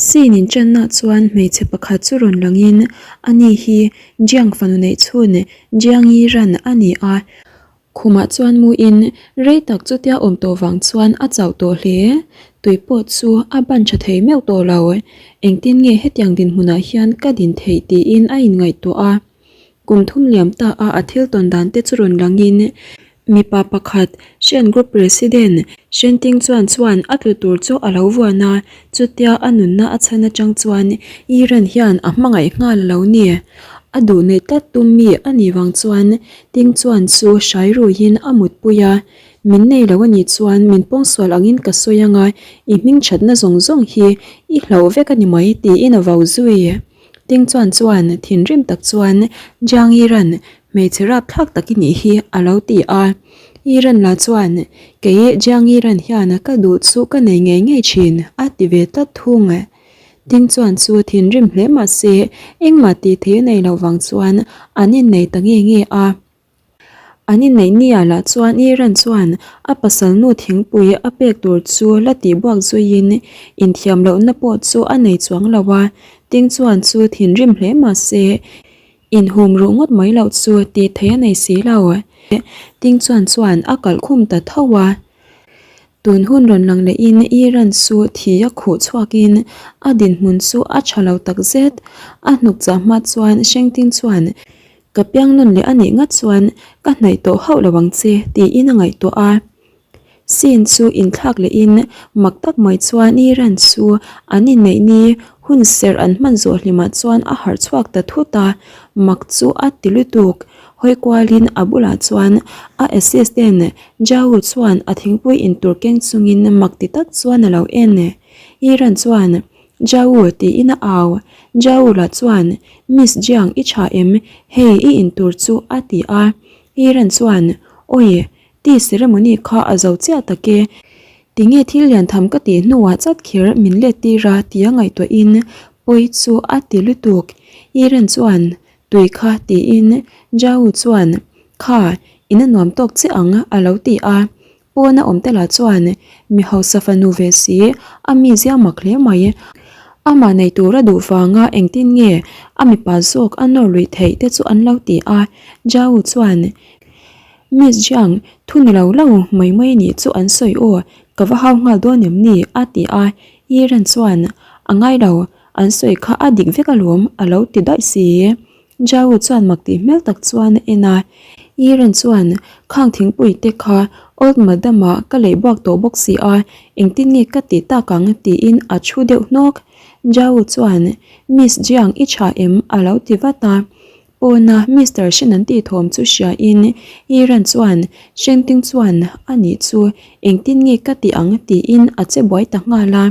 Scene inṭanna chuan hmeichhe pakhat chu rawn langin ani hi Jiang fanu neih chhun Jiang Yi Ran a ni a. Khumah chuan muin rei tak chutia awm tawh vang chuan a chauh tawh hle. Tui pawh chu a ban tha thei meuh tawh lo. Engtin nge hetiang dinhmunah hian ka din theih tiin a inngaihtuah a. Kum thum liam ta a a thil tawn dan te chu rawn langin mipa pakhat Shen Group President Shen Ting Chuan chuan a tlu tur chu a lo vuan a, chutia a nunna a chhan atang chuan Yiren hian a hmangaih nghal a lo ni. A duh neih tlat tum mi a nih vang chuan Ting Chuan chu hrai ruiin a mutpui a, Min nei lo a nih chuan min pawngsual angin ka sawi anga i hming thatna zawng zawng hi i hlauh vek a ni mai tiin a vau zui. Ting chuan chuan thinrim tak chuan Jiang Yiran hmeichhe rapthlak tak i nih hi a lo ti a. Yiran lah chuan Kei Jiang Yiran hian ka duh chu ka nei ngei ngei thin a ti ve tlat thung. Ting chuan chu thinrim hle mah se engmah tih thei a nei loh vang chuan an innei ta nge nge a. An inneih nia lah chuan Iran chuan a pasal nu thingpui a pek tur chu la tih buak zuiin inthiam lohna pawh chu a nei chuang lo a, Ting chuan chu thinrim hle mah se inhum ruh ngawt mai loh chu tih theih a nei si lo. Ting chuan chuan a kalh khum ta tho a. Tun hun rawn lang lehin Iran chu thi a khuh chhuakin a dinhmun chu a tha lo takzet. A hnuk chah hma chuan Shengting chuan Ka piang nawn leh a nih ngat chuan ka hnaih tawh hauh lo ang che tiin a ngaihtuah a. Scene chu inthlak lehin mak tak mai chuan Iran chu an inneih ni hun serh an hman zawh hlimah chuan a harh chhuak ta thut a, mak chu a ti lutuk. Hawi kualin a bulah chuan a assistant Zhao chuan a thingpui intur keng chungin mak ti tak chuan a lo en. Iran chuan Zhao tiin a au. Zhao lah chuan, Miss Jiang i tha em? Hei i in tur chu a ti a. Yiren chuan, Awi, tea ceremony kha a zo chiah tak e. Tinge thil lian tham ka tih hnuah chat kher min let tir a tia ngaihtuahin pawi chu a ti lutuk. Yiren chuan, Tui kha tiin Zhao chuan, Kha, in a nuam tawk chiah ang a lo ti a. Pawna awm te lah chuan mi hausa fanu ve si, a mi zia mak hle mai. Amah nei tura duh vanga engtin nge a mipa zawk a nawr luih theih te chu an lo ti a. Zhao chuan, Miss Jiang, thu ni lo lo mai mai nih chu an sawi aw, ka va hau nghal dawn em ni? a ti a. Yiren chuan, A ngai lo, an sawi kha a dik vek alawm a lo ti daih si. Zhao chuan mak tih hmel tak chuan a en a, Yiren chuan khang thingpui te kha Old Madam ah ka lei buak tawh bawk si a, engtin nge ka tih tak ang tiin a thu deuh hnawk. Zhao chuan Miss Jiang i tha em a lo ti vat a, pawna Mister Shen an tih thawm chu hria in Yiren chuan Shen Ting chuan a nih chu engtin nge ka tih ang tiin a che buai ta nghal a.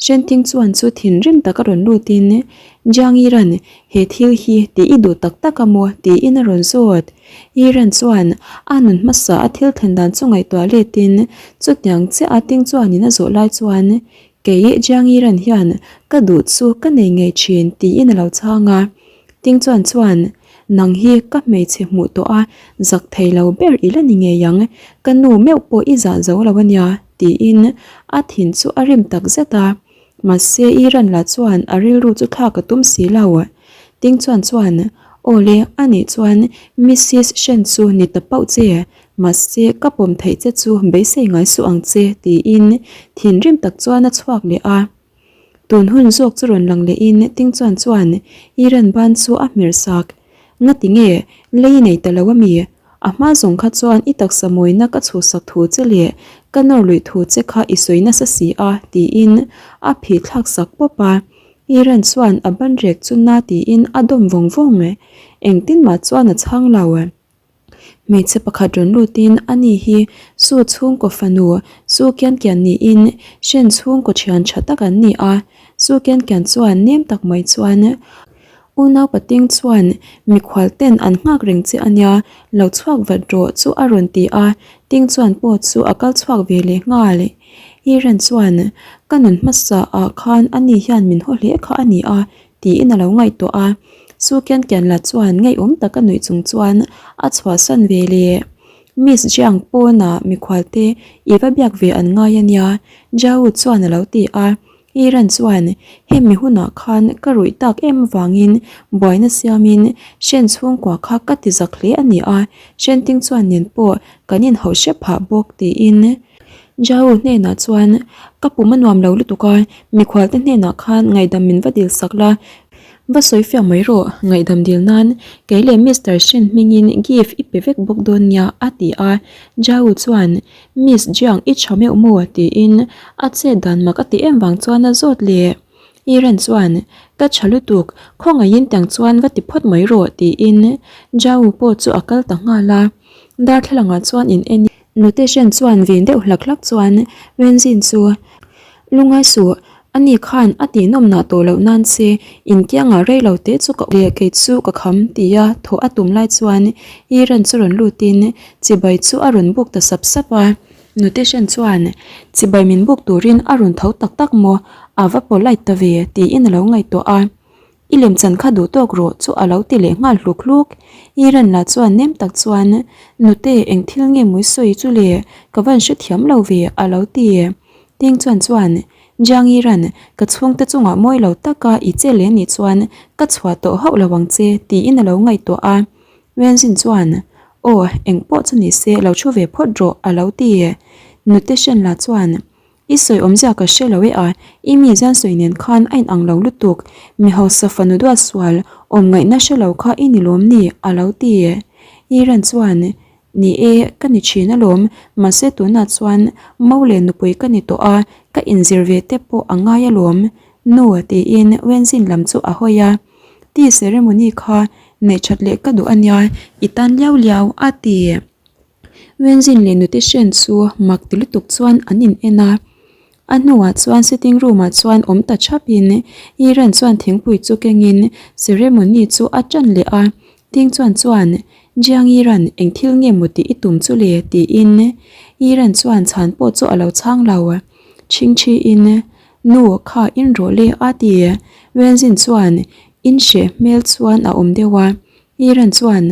Shenting chuan chu thinrim taka rawn lutin, Jiang Yiran, he thil hi tih i duh tak tak a maw? tiin a rawn zawt. Yiran chuan a nun hmasa a thil thlen dan chu ngaihtuah letin, chutiang chiah a ting chuanin a zawh lai chuan, Kei Jiang Yiran hian ka duh chu ka nei ngei thin tiin a lo chhang a. Ting chuan chuan, Nang hi ka hmeichhe hmuh tawh a, zak thei lo ber i la ni ngei ang, ka nu meuh pawh i zah zo lo a nia, tiin a thin chu a rim tak zet a. Mahse Iran lah chuan a rilru chu thlak a tum si lo. Ting chuan chuan, Aw le, a nih chuan Missis Shen chu ni ta pauh che, mahse ka pawm theih che chu beisei ngai suh ang che, tiin thinrim tak chuan a chhuak leh a. Tun hun zawk chu rawn lang lehin Ting chuan chuan Iran ban chu a hmer sak. Ngati nge, lei nei ta lo a mi? A hma zawng kha chuan i taksa mawina ka chhuhsak thu che leh ka nawr luih thu che kha i sawi nasa si a, tiin a phih thlak sak pawp a. Iran chuan a ban rek chu na tiin a dawm vawng vawng. Engtin mah chuan a chhang lo. Hmeichhe pakhat rawn lutin ani hi Su chhungkaw fanu Su Kian Kian niin Shen chhungkaw thian tha tak an ni a. Su Kian Kian chuan nem tak mai chuan Unau pating chuan mikhual ten an nghak reng che ania, lo chhuak vat rawh chu a rawn ti a, Ting chuan pawh chu a kal chhuak ve leh nghal. Yiren chuan ka nun hmasa ah khan ani hian min haw hle kha a ni a, tiin a lo ngaihtuah a. Su Kian Kian la chuan ngeiawm taka nuih chung chuan a chhuahsan ve leh. Miss Jiang pawnah mikhualte i va biak ve an ngai a nia, Zhao chuan a lo ti a. Iran chuan hemi hunah khan ka ruih tak em avangin buaina siamin Shen chhungkua kha ka ti zak hle a ni a, Shen Ting chuan nen pawh kan inhauh hrep phah bawk tiin Zhao hnenah chuan ka pum a nuam lo lutuk a, mikhualte hnenah khan ngaihdam min va dil sak la, va sawi fiah mai rawh, ngaihdam dil nan kei leh Mister Shen hmingin gift i pe vek bawk dawn nia a ti a, Zhao chuan Miss Jiang i tha meuh maw? tiin a chet dan mak a ti em vang chuan a zawt leh. Iran chuan, Ka tha lutuk, khawngaihin tiang chuan va ti phawt mai rawh tiin Zhao pawh chu a kal ta nghal a. Darthlalangah chuan in en in. Notation chuan vin deuh hlak hlak chuan Wenzin chu, Lungai suh, ani khan a tihnawmnah tawh loh nan che inkiangah rei lo te chu ka leh kei chu ka kham tia thawh a tum lai chuan Iran chu rawn lutin chibai chu a rawn buk ta sap sap a. Notation chuan chibai min buk turin a rawn tho tak tak maw, a va polite ta ve tiin a lo ngaihtuah a. I lemchan kha duh tawk rawh chu a lo ti leh nghal hluk hluk. Iran lah chuan nem tak chuan, Nute, eng thil nge mawi sawi chu le? Ka van hrethiam lo ve, a lo ti. Ting chuan chuan, Jiang Iran, ka chhungte chungah mawi lo taka i che leh nih chuan ka chhuah tawh hauh lo ang che, tiin a lo ngaihtuah a. Wenzin chuan, Aw, eng pawh chu ni se lo thu ve phawt rawh, a lo ti. Nute Shen lah chuan, I sawi awmzia ka hre lo e a, i mi zian sawi nen khan a inang lo lutuk, mi hausa fanu duat sual awm ngaihna hre lo kha i ni lawm ni? a lo ti. Iran chuan, Ni e, ka ni thin alawm, mahse tunah chuan mo leh nupui ka ni tawh a, ka inzir ve te pawh a ngai alawm, nu tiin Wenzin lam chu a hawi a. Tea ceremony kha neih that leh ka duh ania, i tan liau liau a ti. Wenzin leh nute hren chu mak ti lutuk chuan an in en a. A hnuah chuan sitting room ah chuan awm ta thap in Iran chuan thingpui chu keng in ceremony chu a tan leh a. Ting chuan chuan Jiang Iran eng thil nge maw tih i tum chu le tiin Iran chuan chhan pawh chu a lo chhang lo. Chhingchhi in Nu kha in rawh le a ti. Wenzin chuan in hreh hmel chuan a awm deuh a. Iran chuan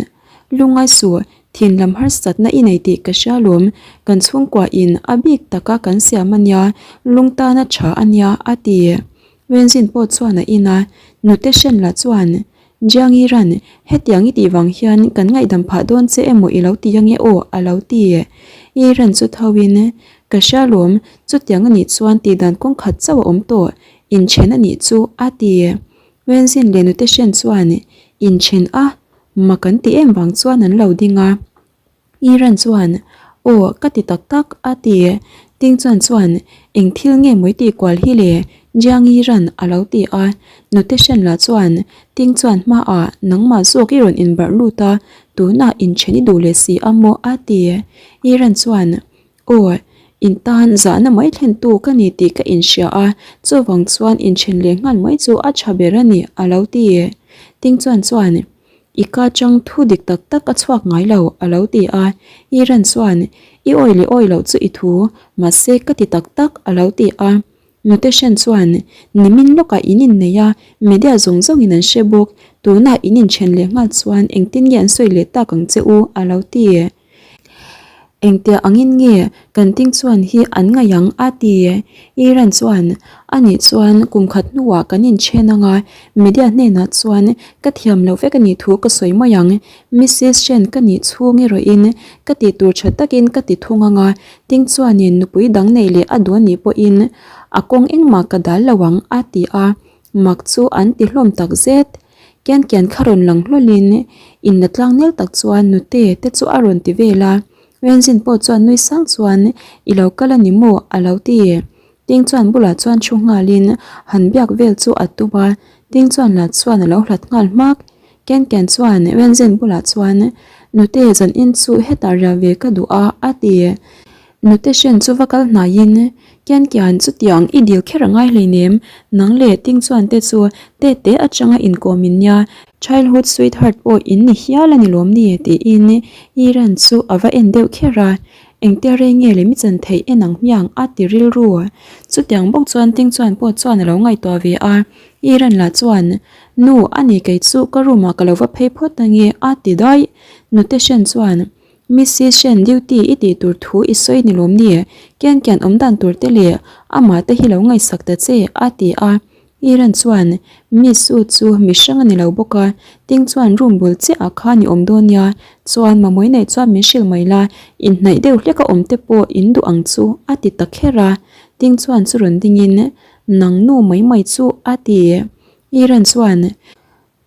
Lungai suh, thin lam harsatna i nei tih ka hria lawm, kan chhungkua in a bik taka kan siam a nia, lung tana tha a nia, a ti. Wenzin pawh chuan a in a, nute hren lah chuan, Jiang Yiran, hetiang i tih vang hian kan ngaihdam phah dawn che emaw i lo ti ange aw, a lo ti. Yiran chu tho in, Ka hria lawm, chutiang a nih chuan tihdan kawng khat chauh a awm tawh, inchen a nih chu, a ti. Wenzin leh nute hren chuan inchen a, mak an ti em vang chuan an lo ding a. Iran chuan, Aw, ka ti tak tak, a ti. Ting chuan chuan, Eng thil nge mawi tih kual hi le? Jiang Iran a lo ti a. Nute hren lah chuan, Ting chuan hmaah nangmah zawk i rawn inbarh lut a, tunah inchen i duh leh si a maw? a ti. Iran chuan, Aw, in tan zahna mai thlentu ka ni tih ka inhria a, chuvang chuan inthen leh nghal mai chu a tha ber a ni, a lo ti. Ting chuan chuan, I ka chang thu dik tak tak a chhuak ngai lo, a lo ti a. Iran chuan, I awi leh awi loh chu i thu, mahse ka ti tak tak, a lo ti a. Notation chuan, Nimin lawkah in innei a, media zawng zawngin an hre bawk, tunah in inthen leh nghal chuan engtin nge an sawi leh tak ang che u, a lo ti. Engtiah angin nge kan ting chuan hi an ngaih ang a ti. Iran chuan, Anih chuan kum khat hnuah kan inthen ang a, media hnenah chuan ka thiam loh vek a nih thu ka sawi mai ang. Missis Shen ka nih chhung erawhin ka tih tur tha takin ka ti thung ang a, ting chuanin nupui dang neih leh a duh a nih pawhin a kawng engmah ka dal lo ang a ti a, mak chu an ti hlawm tak zet. Kian kian kha rawn lang hlawlin inla tlang nel tak chuan nute te chu a rawn ti vel a, Wenzin pawh chuan nui sang chuan i lo kal a ni maw a lo ti. Ting chuan bulah chuan thu nghalin han biak vel chu a tum a, Ting chuan lah chuan a lo hlat nghal hmak. Kian kian chuan Wenzin bulah chuan nute zan in chu hetah riah ve ka duh a a ti. Nute hren chu va kal hnaiin Kian kian chutiang i dil kher a ngai hleinem, nang leh Ting chuan te chu te te atanga inkawm in nia, childhood sweetheart pawh in ni hial a ni lawm ni tiin Iran chu a va en deuh kher a, engtia rei nge leh mi chan theih en ang hmiang a ti rilru. Chutiang bawk chuan Ting chuan pawh chuan a lo ngaihtuah ve a, Iran lah chuan Nu a ni kei chu ka room ah ka lo va phei phawt ange a ti daih. Nute hren chuan. Missy Shen duty i tih tur thu i sawi ni lawm ni? Kian kian awm dan tur te leh amah te hi lo ngaihsak ta che, a ti a. Iran chuan, Miss U chu mi hrang a ni lo bawk a, Ting chuan room bul chiah ah khan i awm dawn nia, chuan Mamawii neih chuan min hrilh mai la, inhnaih deuh hlek a awm te pawh in duh ang chu, a ti ta kher a. Ting chuan chu rawn ding in, Nang nu mai mai chu, a ti. Iran chuan,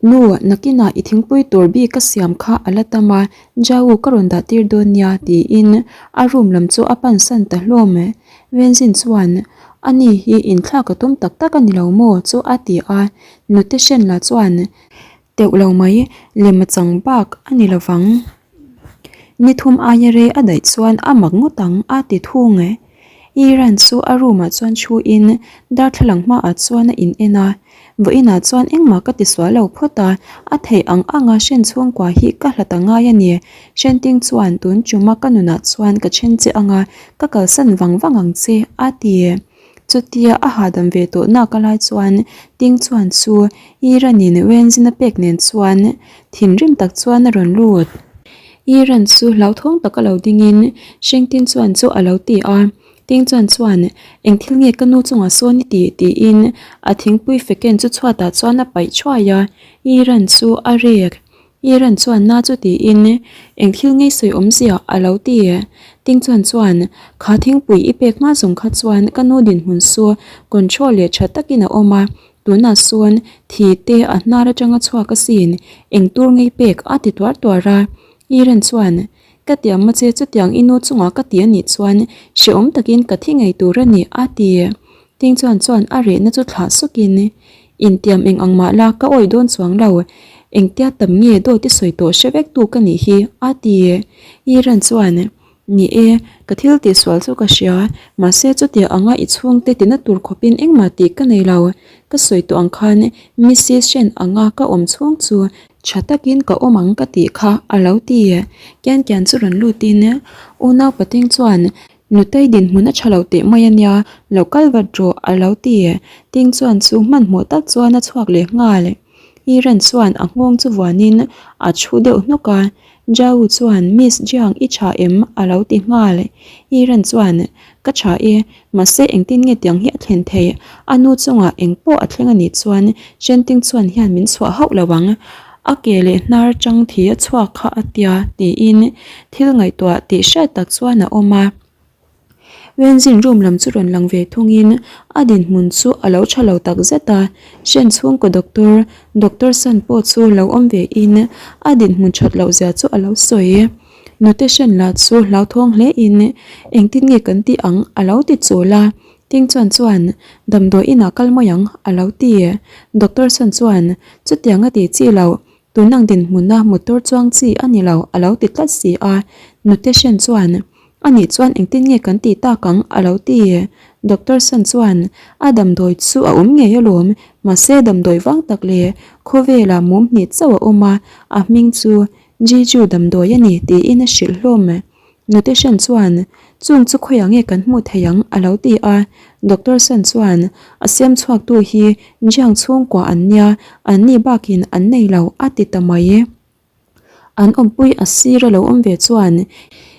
Nu, nakinah i thingpui tur bik ka siam kha a la tam a, Jau ka rawn dah tir dawn nia tiin a room lam chu a pansan ta hlawm. Wenzin chuan, Ani hi inthlak a tum tak tak a ni lo maw? chu a ti a, nute Shenla chuan, Teuh lo mai, lem a chang bak a ni lo vang. Ni thum aia rei a daih chuan a mak ngawt ang a ti thung. Iran chu a room ah chuan thu in darthlalang hmaah chuan a in en a, Vawiinah chuan engmah ka ti sual lo phawt a, a theih ang anga hren chhungkua hi ka hlat a ngai a ni. Hrenting chuan tun tuma ka nunah chuan ka then che anga ka kalsan vang vang ang che a ti. Chutia a hahdam ve tawh nak a lai chuan Ting chuan chu Iran-in Wenzin a pek nen chuan thinrim tak chuan a rawn lut. Iran chu hlauthawng taka lo dingin Hrengting chuan chu a lo ti a. Ting chuan chuan eng thil nge ka nu chungah sawn i tih tiin a thingpui feken chu chhuatah chuan a paih thuai a. Iran chu a rek. Iran chuan na chu tiin eng thil ngei sawi awmzia a lo ti. Ting chuan chuan kha thingpui i pek hma zawng kha chuan ka nu dinhmun chu control leh tha takin a awm a, tunah sawn thi te a hnar atanga chhuak asin eng tur ngei pek a ti tuar tuar a. Iran chuan Ka tiam a che chutiang i nu chungah ka ti a nih chuan hrehawm takin ka thi ngei tur a ni a ti. Ting chuan chuan a rehna chu thlah sukin Intiam eng ang mah la ka awih dawn chuang lo, engtia tam nge dawt i sawi tawh hre vek tu ka nih hi a ti. Iran chuan Ni e, ka thil tihsual chu ka hria, mahse chutia anga i chhungte tina tur khawpin engmah tih ka nei lo. Ka sawi tawh ang khan Mrs Shen anga ka awm chhung chu Tha takin ka awm ang ka tih kha a lo ti. Kian kian chu rawn lutin unau pating chuan Nutei dinhmun a tha lo teh mai a nia, lo kal vat rawh a lo ti. Ting chuan chu hmanhmawh tak chuan a chhuak leh nghal. Iran chuan a nghawng chu vuanin a thu deuh hnawk a, Jau chuan Miss Jiang i tha em? a lo ti nghal. Iran chuan Ka tha e, mahse engtin nge tiang hi a thlen theih? A nu chungah eng pawh a thleng a nih chuan Shenting chuan hian min chhuah hauh lo ang. A ke leh hnar chang thi a chhuak kha a tia tiin thil ngaihtuah tih hriat tak chuan a awm a. Wenzin room lam chu rawn lang ve thungin a dinhmun chu a lo tha lo tak zet a. Shen chhungkaw doctor, Doctor Sun pawh chu lo awm ve in a dinhmun that loh zia chu a lo sawi. Nute hran lah chu hlauthawng hle in engtin nge kan tih ang a lo ti chul a, Ting chuan chuan damdawi inah kal mai ang a lo ti. Doctor Sun chuan chutiang a tih chi loh, tunang dinhmuna motor chuang chi a ni lo a lo ti tlat si a, Nute hran chuan anih chuan engtin nge kan tih tak ang a lo ti. Doctor Sun chuan a damdawi chu a awm ngei alawm, mahse damdawi vang tak leh khawvelah mum hnih chauh a awm a, a hming chu Jeju damdawi a ni tiin a hrilh hlawm. Nute Shen chuan, Chung chu khawiah nge kan hmuh theih ang? a lo ti a. Doctor Shen chuan, A siam chhuaktu hi Jiang chhungkua an nia, an ni bakin an nei lo, a ti ta mai. An awmpui a sir a lo awm ve chuan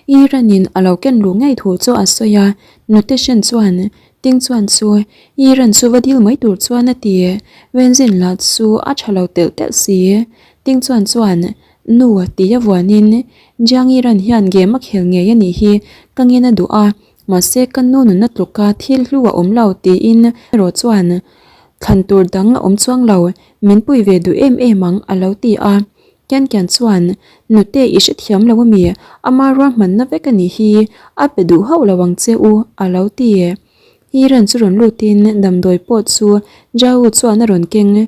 Iran-in a lo ken luh ngei thu chu a sawi a. Nute Shen chuan, Ting chuan chu Iran chu va dil mai tur chuan a ti. Wenzin lah chu a tha lo telh telh si. Ting chuan chuan, Nu, tia vuanin, Jiang Yiran hian game a khel ngei a nih hi, ka ngen a duh a, mahse ka nu nunna tluka thil hlu a awm lo tiin erawh chuan thlan tur dang a awm chuang lo, min pui ve duh em em ang a lo ti a. Kian Kian chuan, Nute i hrethiam lo ami, ama ruahmanna vek a nih hi, a pe duh hauh lo ang che u a lo ti. Yiran chu rawn lutin damdawi pawh chu Jiao chuan a rawn keng.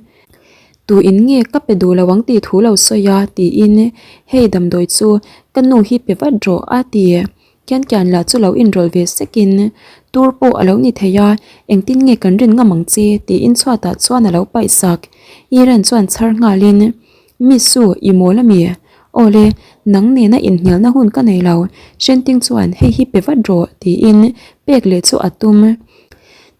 Tu in nge ka pe duh lo ang tih thu lo sawi a tiin hei damdawi chu ka nu hi pe vat rawh a ti. Kian kian lah chu lo inrawlh ve sekin tur pawh a lo ni thei a, engtin nge kan rin ngam ang che tiin chhuatah chuan a lo paih sak. Iran chuan chhar nghalin Miss Su i mawl ami? Awle, nang nena inhnialna hun ka nei lo, Shenting chuan hei hi pe vat rawh tiin pek leh chu a tum.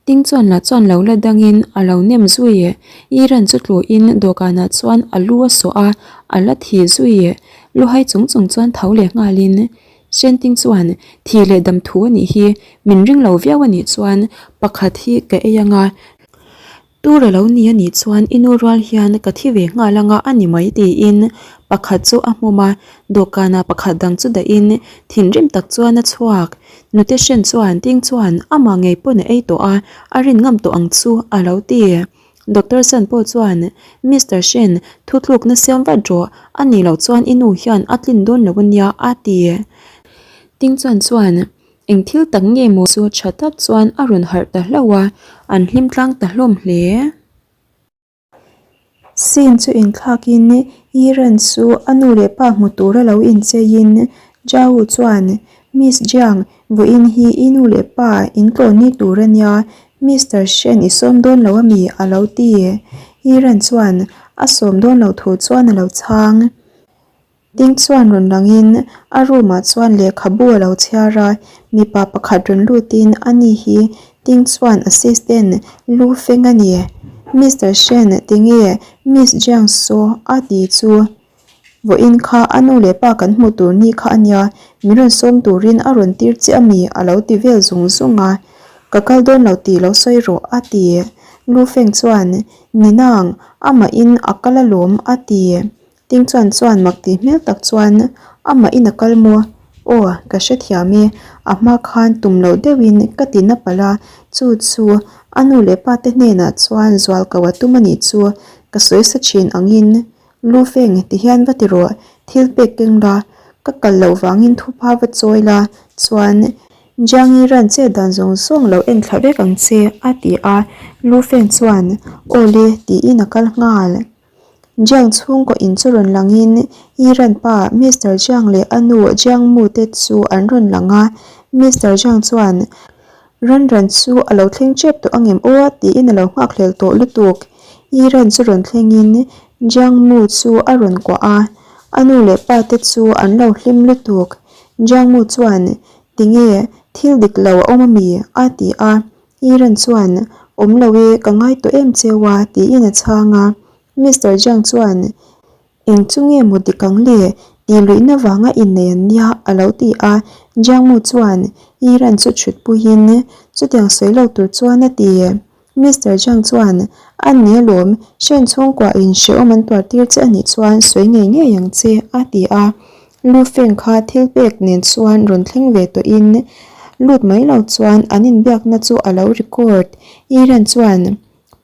Ting chuan lah chuan lo la dangin a lo nem zui. Iran chu tluin dawhkanah chuan a lu a sawh a, a la thi zui. Luhai chung chung chuan tho leh nghalin Shenting chuan thi leh dam thu a nih hi, min ring lo viau a nih chuan pakhat hi ka ei anga, tur a lo ni a nih chuan i nu rual hian ka thi ve nghal anga a ni mai tiin pakhat chu a hmawm a, dawhkanah pakhat dang chu dahin thinrim tak chuan a chhuak. Nute Shen chuan Ting chuan amah ngei pawn a ei tawh a, a rin ngam tawh ang chu a lo ti. Doctor Sun pawh chuan, Mister Shen, thutlukna siam vat rawh, a nih loh chuan i nu hian a tlin dawn lo ania, a ti. Ting chuan chuan, Eng thil tak nge maw chu tha tak chuan a rawn harh ta hlauh a, an hlim tlang ta hlawm hle. Scene chu inthlakin Yiren chu a nu leh pa hmu tura lo incheiin Zhao chuan, Miss Jiang, Vawiin hi i nu leh pa in tlawn ni tur a nia, Mister Shen i sawm dawn lo a mi? a lo ti. Yiren chuan a sawm dawn lo thu chuan a lo chhang. Ding chuan rawn langin a room ah chuan lehkhabu a lo chhiar a, mipa pakhat rawn lutin a ni hi Ding chuan assistant lu feng a ni. Mister Shen tinge Miss Jiang saw a ti chu. Vawiin kha a nu leh pa kan hmu tur ni kha a nia, min rawn sawm turin a rawn tir che a mi? a lo ti vel zung zung a. Ka kal dawn lo tih lo sawi rawh a ti. Lu Feng chuan, Ni nang, amahin a kal alawm a ti. Ting chuan chuan mak tih hmel tak chuan, Amahin a kal maw? Aw, ka hrethiam e, a hma khan tum loh deuhin ka ti na palh a, chu chu a nu leh pa te hnenah chuan zual ko a tum a nih chu, ka sawi sa thin angin. Lu feng ti hian va ti rawh, thil pek keng la, ka kal loh vangin thupa va chawi la, chuan Jiangi ran chet dan zawng zawng lo en thla vek ang che, a ti a, Lu feng chuan, Aw le, tiin a kal nghal. Jiang chhungkaw in chu rawn langin Yi ran pa Mister Jiang leh a nu Jiang Mu te chu an rawn lang a, Mister Jiang chuan, Ran ran chu a lo thleng tep tawh angem aw tiin a lo nghak hlel tawh lutuk. I ran chu rawn thlengin Jiang Mu chu a rawn kuah a, a nu leh pa te chu an lo hlim lutuk. Jiang Mu chuan, Tinge, thil dik lo a awm ami? a ti a. I ran chuan, Awm lo e, ka ngai tawh em cheu a tiin a chhang a. Mister Jiang chuan, Eng chu nge maw dik ang le? Tih luihna vanga innei an nia a lo ti a. Jiang Mu chuan Yi Ran chu chhut puiin chutiang sawi lo tur chuan a ti. Mister Jiang chuan, A ni alawm, Shen chhungkua in hrehawm an tuar tir che a nih chuan sawi ngei ngei ang che a ti a. Lu Feng kha thil pek nen chuan rawn thleng ve tawhin lut mai lo chuan an inbiakna chu a lo record. Yi Ran chuan,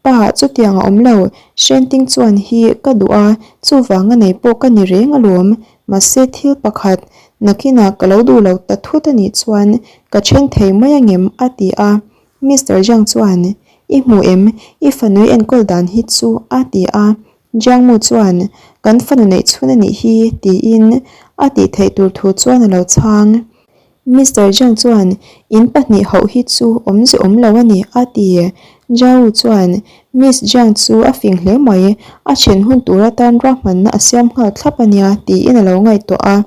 Pa, chutiang a awm lo, Shenting chuan hi ka duh a, chuvang a nei pawh ka ni reng alawm. Mahse thil pakhat, nakinah ka lo duh lo ta thut a nih chuan ka then thei mai angem a ti a. Mister Zhang chuan, I hmu em, i fanui enkawl dan hi chu a ti a. Jiang Mu chuan, Kan fanu neih chhun a nih hi tiin a tih theih tur thu chuan a lo chhang. Mister Zhang chuan, In pahnih hauh hi chu awmze awm lo a ni, a ti. Zhao chuan, Miss Zhang chu a fing hle mai, a then hun tur atan ruahmanna a siam nghal thlap a nia, tiin a lo ngaihtuah a.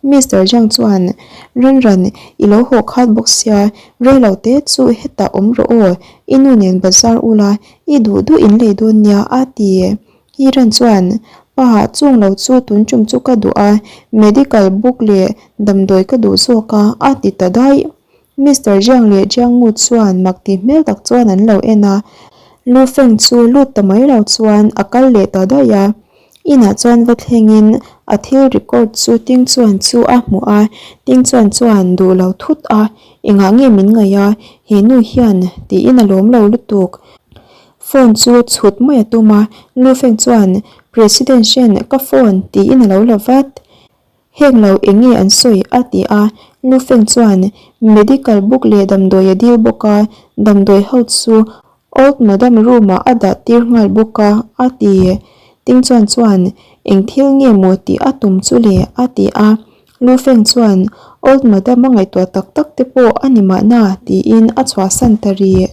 Mister Zhang chuan, Ran ran, i lo haw khat bawk sia, rei lo te chu hetah awm rawh aw, i nu nen bazar ula, i duh duh in lei dawn nia, a ti. Hiran chuan, Pa, chung lo chu tun tum chu ka duh a, medical book leh damdawi ka duh zawk a, a ti ta daih. Mister Jiang leh Jiang Mu chuan mak ti hmel tak chuan an lo en a, Lu Feng chu lut ta mai lo chuan a kal leh ta daih a. Inah chuan va thlengin a thil record chu Ting Chuan chu a hmuh a, Ting Chuan chuan duh lo thut a, Engah nge min ngaih a, he nu hian tiin a lawm lo lutuk. Phone chu chhut mai a tum a, Lu Feng chuan, President Shen, ka phone, tiin a lo la vat. Heng lo eng nge an sawi? a ti a. Lu Feng chuan, Medical book leh damdawi a dil bawk a, damdawi ho chu Old Madam room-ah a dah tir nghal bawk a, a ti. Ting Chuan chuan, Eng thil nge maw tih a tum chu le? a ti a. Lu Feng chuan, Old Madam a ngaihtuah tak tak te pawh a ni mahna, tiin a chhuahsan ta rih.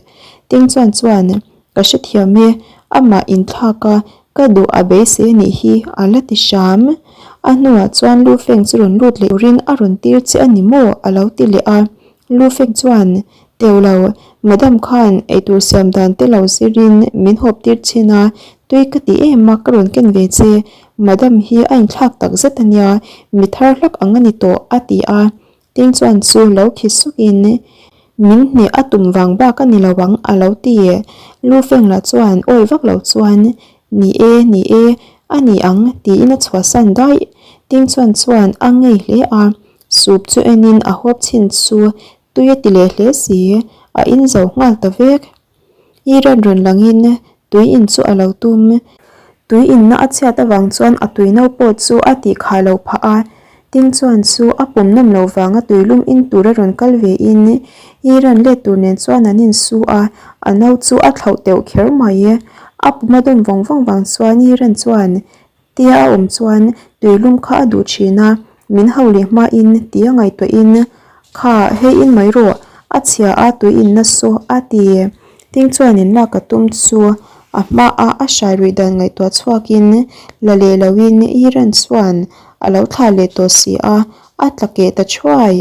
Ting Chuan chuan, Ka hrethiam e, amah inthlak a, ka duh a beisei a nih hi, a la ti hram. A hnuah chuan Lu Feng chu rawn lut leh turin a rawn tir che a ni maw? a lo ti leh a. Lu Feng chuan, Teu lo, Madam khan eitur siam dan te lo zirin min hawp tir chin a, tui ka ti em a, ka rawn ken ve che. Madam hi a inthlak tak zet a nia, mi thar hlak ang a ni tawh, a ti a. Ting chuan chu lo khi sukin, Min hneh a tum vang bak a ni lo ang, a lo ti. Lu Feng lah chuan awi vak lo chuan, Ni e, ni e, a ni ang, tiin a chhuahsan daih. Ting chuan chuan a ngei hle a, soup chu enin a huap chhin chu tui a ti leh hle si, a in zo nghal ta vek. I rawn rawn langin tui in chu a lo tum. Tui inna a chhiat avang chuan a tui no pawh chu a tih khah lo phah a. Ting chuan chu a pawm nawm lo vanga tui lum in tur a rawn kal ve in i rawn let tur nen chuan an insu a, a no chu a thlauh teuh kher mai. A pum a dawm vawng vawng vang chuan i rawn chuan Tia a awm chuan tuilum kha a duh thin a, min ho leh hmain tia ngaihtuahin, Kha, hei in mai rawh, a chhia a tui in na saw a ti. Ting chuan in lak a tum chu a hma a a hrai ruih dan ngaihtuah chhuakin la leh loin Iran chuan a lo thlah leh tawh si a, a tla keh ta thuai.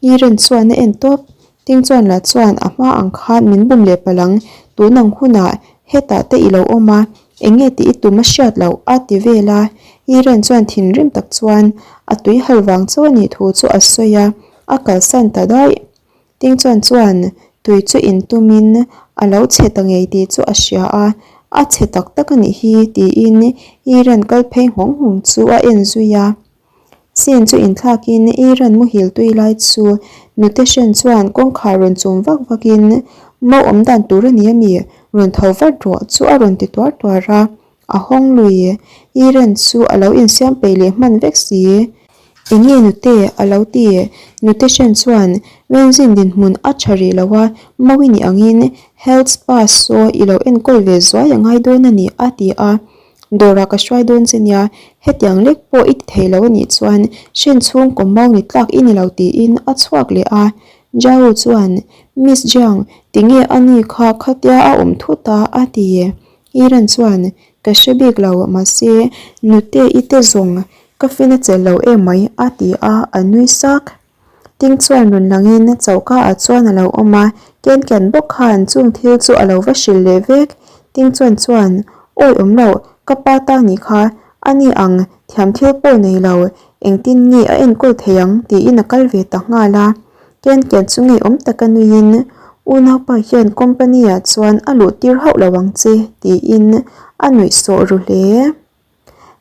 Iren chuan a en tawp. Ting chuan lah chuan a hma ang khan min bum leh palh ang, tun ang hunah hetah te i lo awm a, eng nge tih i tum a hriat loh a ti vel a. Iren chuan thinrim tak chuan a tui hal vang chauh a nih thu chu a sawi a, a kalsan ta daih. Ting chuan chuan tui chu in tumin a lo chhe ta ngei tih chu a hria a, a chhe tak tak a nih hi tiin Iren kal phei nghawng nghawng chu a en zui a. Sin chu inthlakin Iran muhil tui lai chu nute hren chuan kawngkhar rawn chum vak vakin Mau awm dan tur a ni a mi? Rawn tho vat rawh chu a rawn ti tuar tuar a, a hawng lui. Iran chu a lo insiam peih leh hman vek si. Enge nute? a lo ti. Nute hren chuan Wenzin dinhmun a tha rih lo a, Mau i nih angin Health Spa saw i lo enkawl ve zuai a ngai dawn a ni a ti a. Dawrah ka hruai dawn che nia, hetiang lek pawh i ti thei lo a nih chuan hren chhung kawm mau ni tlak i ni lo tiin a chhuak leh a. Zhao chuan, Miss Jiang, tinge a ni kha khatia a awm thut a? a ti. Yiran chuan, Ka hre bik lo, mahse nute i te zawng ka fin a chelh lo emai a ti a, a nui sak. Ting chuan rawn langin choka ah chuan a lo awm a, Ken Ken bawk khan chung thil chu a lo va hrilh leh vek. Ting chuan chuan, Awi awm loh, ka pa ta nih kha, a ni ang, thiam thil pawh nei lo, engtin nge a enkawl thei ang tiin a kal ve ta nghal a. Ken Ken chu ngeiawm taka nuiin, Unaupa hian company ah chuan a luh tir hauh lo ang che tiin a nuih sawh ru hle.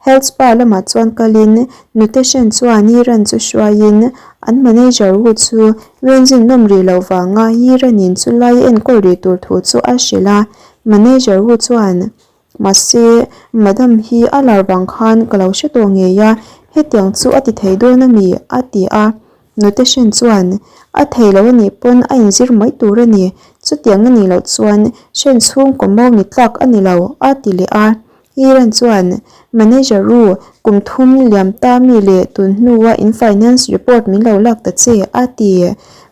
Health Spa lamah chuan kalin nute hren chuan Yiran chu hruaiin an manager wu chu Wenzin nawm rih loh vanga Yiranin chu lai a enkawl rih tur thu chu a hrilh a. Manager wu chuan, Mahse, Madam hi a lar vang khan ka lo hre tawh ngei a, hetiang chu a ti thei dawn a mi? a ti a. Nute hren chuan, A thei lo a nih pawn a inzir mai tur a ni, chutiang a nih loh chuan hren chhungkaw mau ni tlak a ni lo, a ti leh a. Iran chuan, Manager ru, kum thum liam ta mi leh tun hnua in finance report min lo lak ta che, a ti.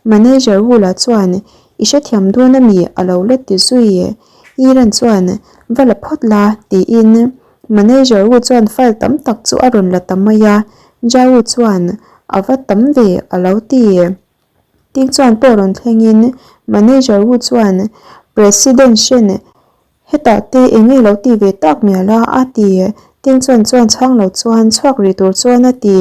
Manager ru lah chuan, I hrethiam dawn a mi? a lo la ti zui. Iran chuan, Va la phawt la, tiin Manager ru chuan file tam tak chu a rawn la ta mai a. Zhao chuan, A va tam ve, a lo ti. Ting chuan pawh rawn thlengin Manager ru chuan, President Shen, Hetah te eng nge lo ti ve tak mial a? a ti. Ting chuan chuan chhang lo chuan chhuak rih tur chuan a ti.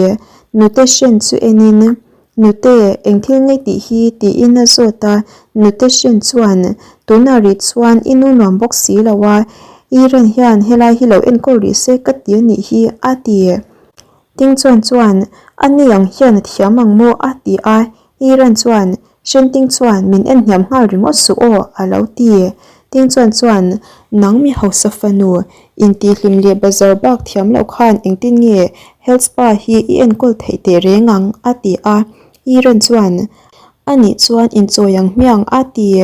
Nute hren chu enin, Nute, eng thil ngei tih hi? tiin a zawt a. Nute hren chuan, Tunah rih chuan i nu nuam bawk si lo a, i ren hian helai hi lo enkawl rih se ka ti a nih hi, a ti. Ting chuan chuan, A ni ang hian a thiam ang maw? a ti a. Iran chuan, Shenting chuan min en hniam nghal ringawt suh aw, a lo ti. Ting chuan chuan, Nang mi hausa fanu, intihhlim leh bazar bak thiam loh khan engtin nge health spa hi i enkawl theih teh reng ang? a ti a. Iran chuan, A nih chuan inchawi ang hmiang, a ti.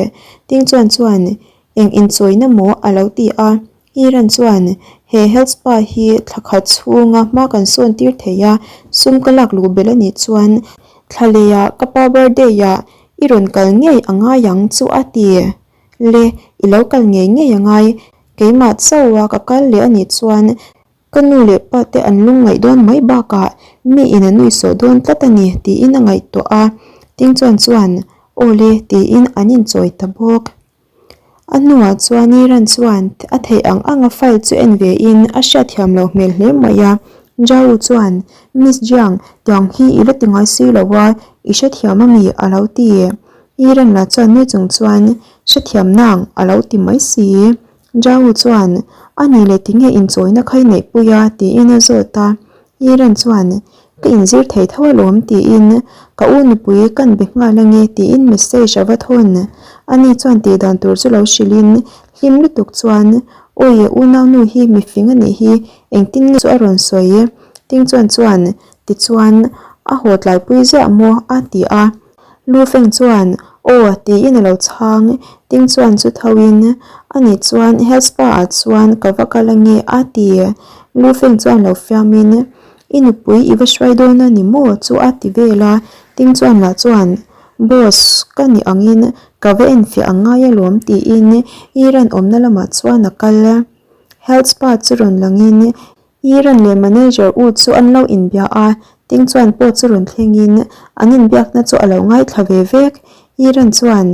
Ting chuan chuan, Eng inchawina maw? a lo ti a. Iran chuan, He health spa hi thla khat chhunga hma kan sawn tir thei a, sum ka lak luh belh a nih chuan thla leiah ka pa birthday ah i rawn kal ngei a ngai ang chu a ti. Le, i lo kal ngei ngei a ngai, keimah chauha ka kal leh a nih chuan Ka nu leh pa te an lungngaih dawn mai bakah mi in a nui sawh dawn tlat a ni tiin a ngaihtuah a, Ting chuan chuan aw le tiin an inchawi ta bawk. A hnuah chuan Iran chuan a theih ang anga file chu en ve in a hriatthiam loh hmel hle mai a. Zhao chuan, Miss Jiang, tiang hi i la ti ngai si lo a, i hrethiam ami? a lo ti. Yiren lah chuan nui chung chuan, Hrethiam nang, a lo ti mai si. Zhao chuan, A nih leh tinge inchawina kha i neihpui a? tiin a zawt a. Yiren chuan, Ka inzir thei tho alawm tiin ka u nupui kan be nghal ange tiin message a va thawn. Ani chuan tih dan tur chu lo hrilhin hlim lutuk chuan Awi unaunu hi mifing a nih hi engtin nge chu a rawn sawi Ting chuan chuan tichuan a haw tlaipui ziah maw a ti a. Lu Feng chuan Aw tiin a lo chhang Ting chuan chu tho in ani chuan health spa ah chuan ka va kal ange a ti. Lu Feng chuan lo fiamin I nupui i va hruai dawn a ni maw chu a ti vel a, Ting chuan lah chuan, Boss, ka ni angin ka va enfiah ang ngai alawm tiin Iran awmna lamah chuan a kal. Health spa chu rawn langin Iran leh manager u chu an lo inbia a, Ting chuan pawh chu rawn thlengin an inbiakna chu a lo ngaithla ve vek. Iran chuan,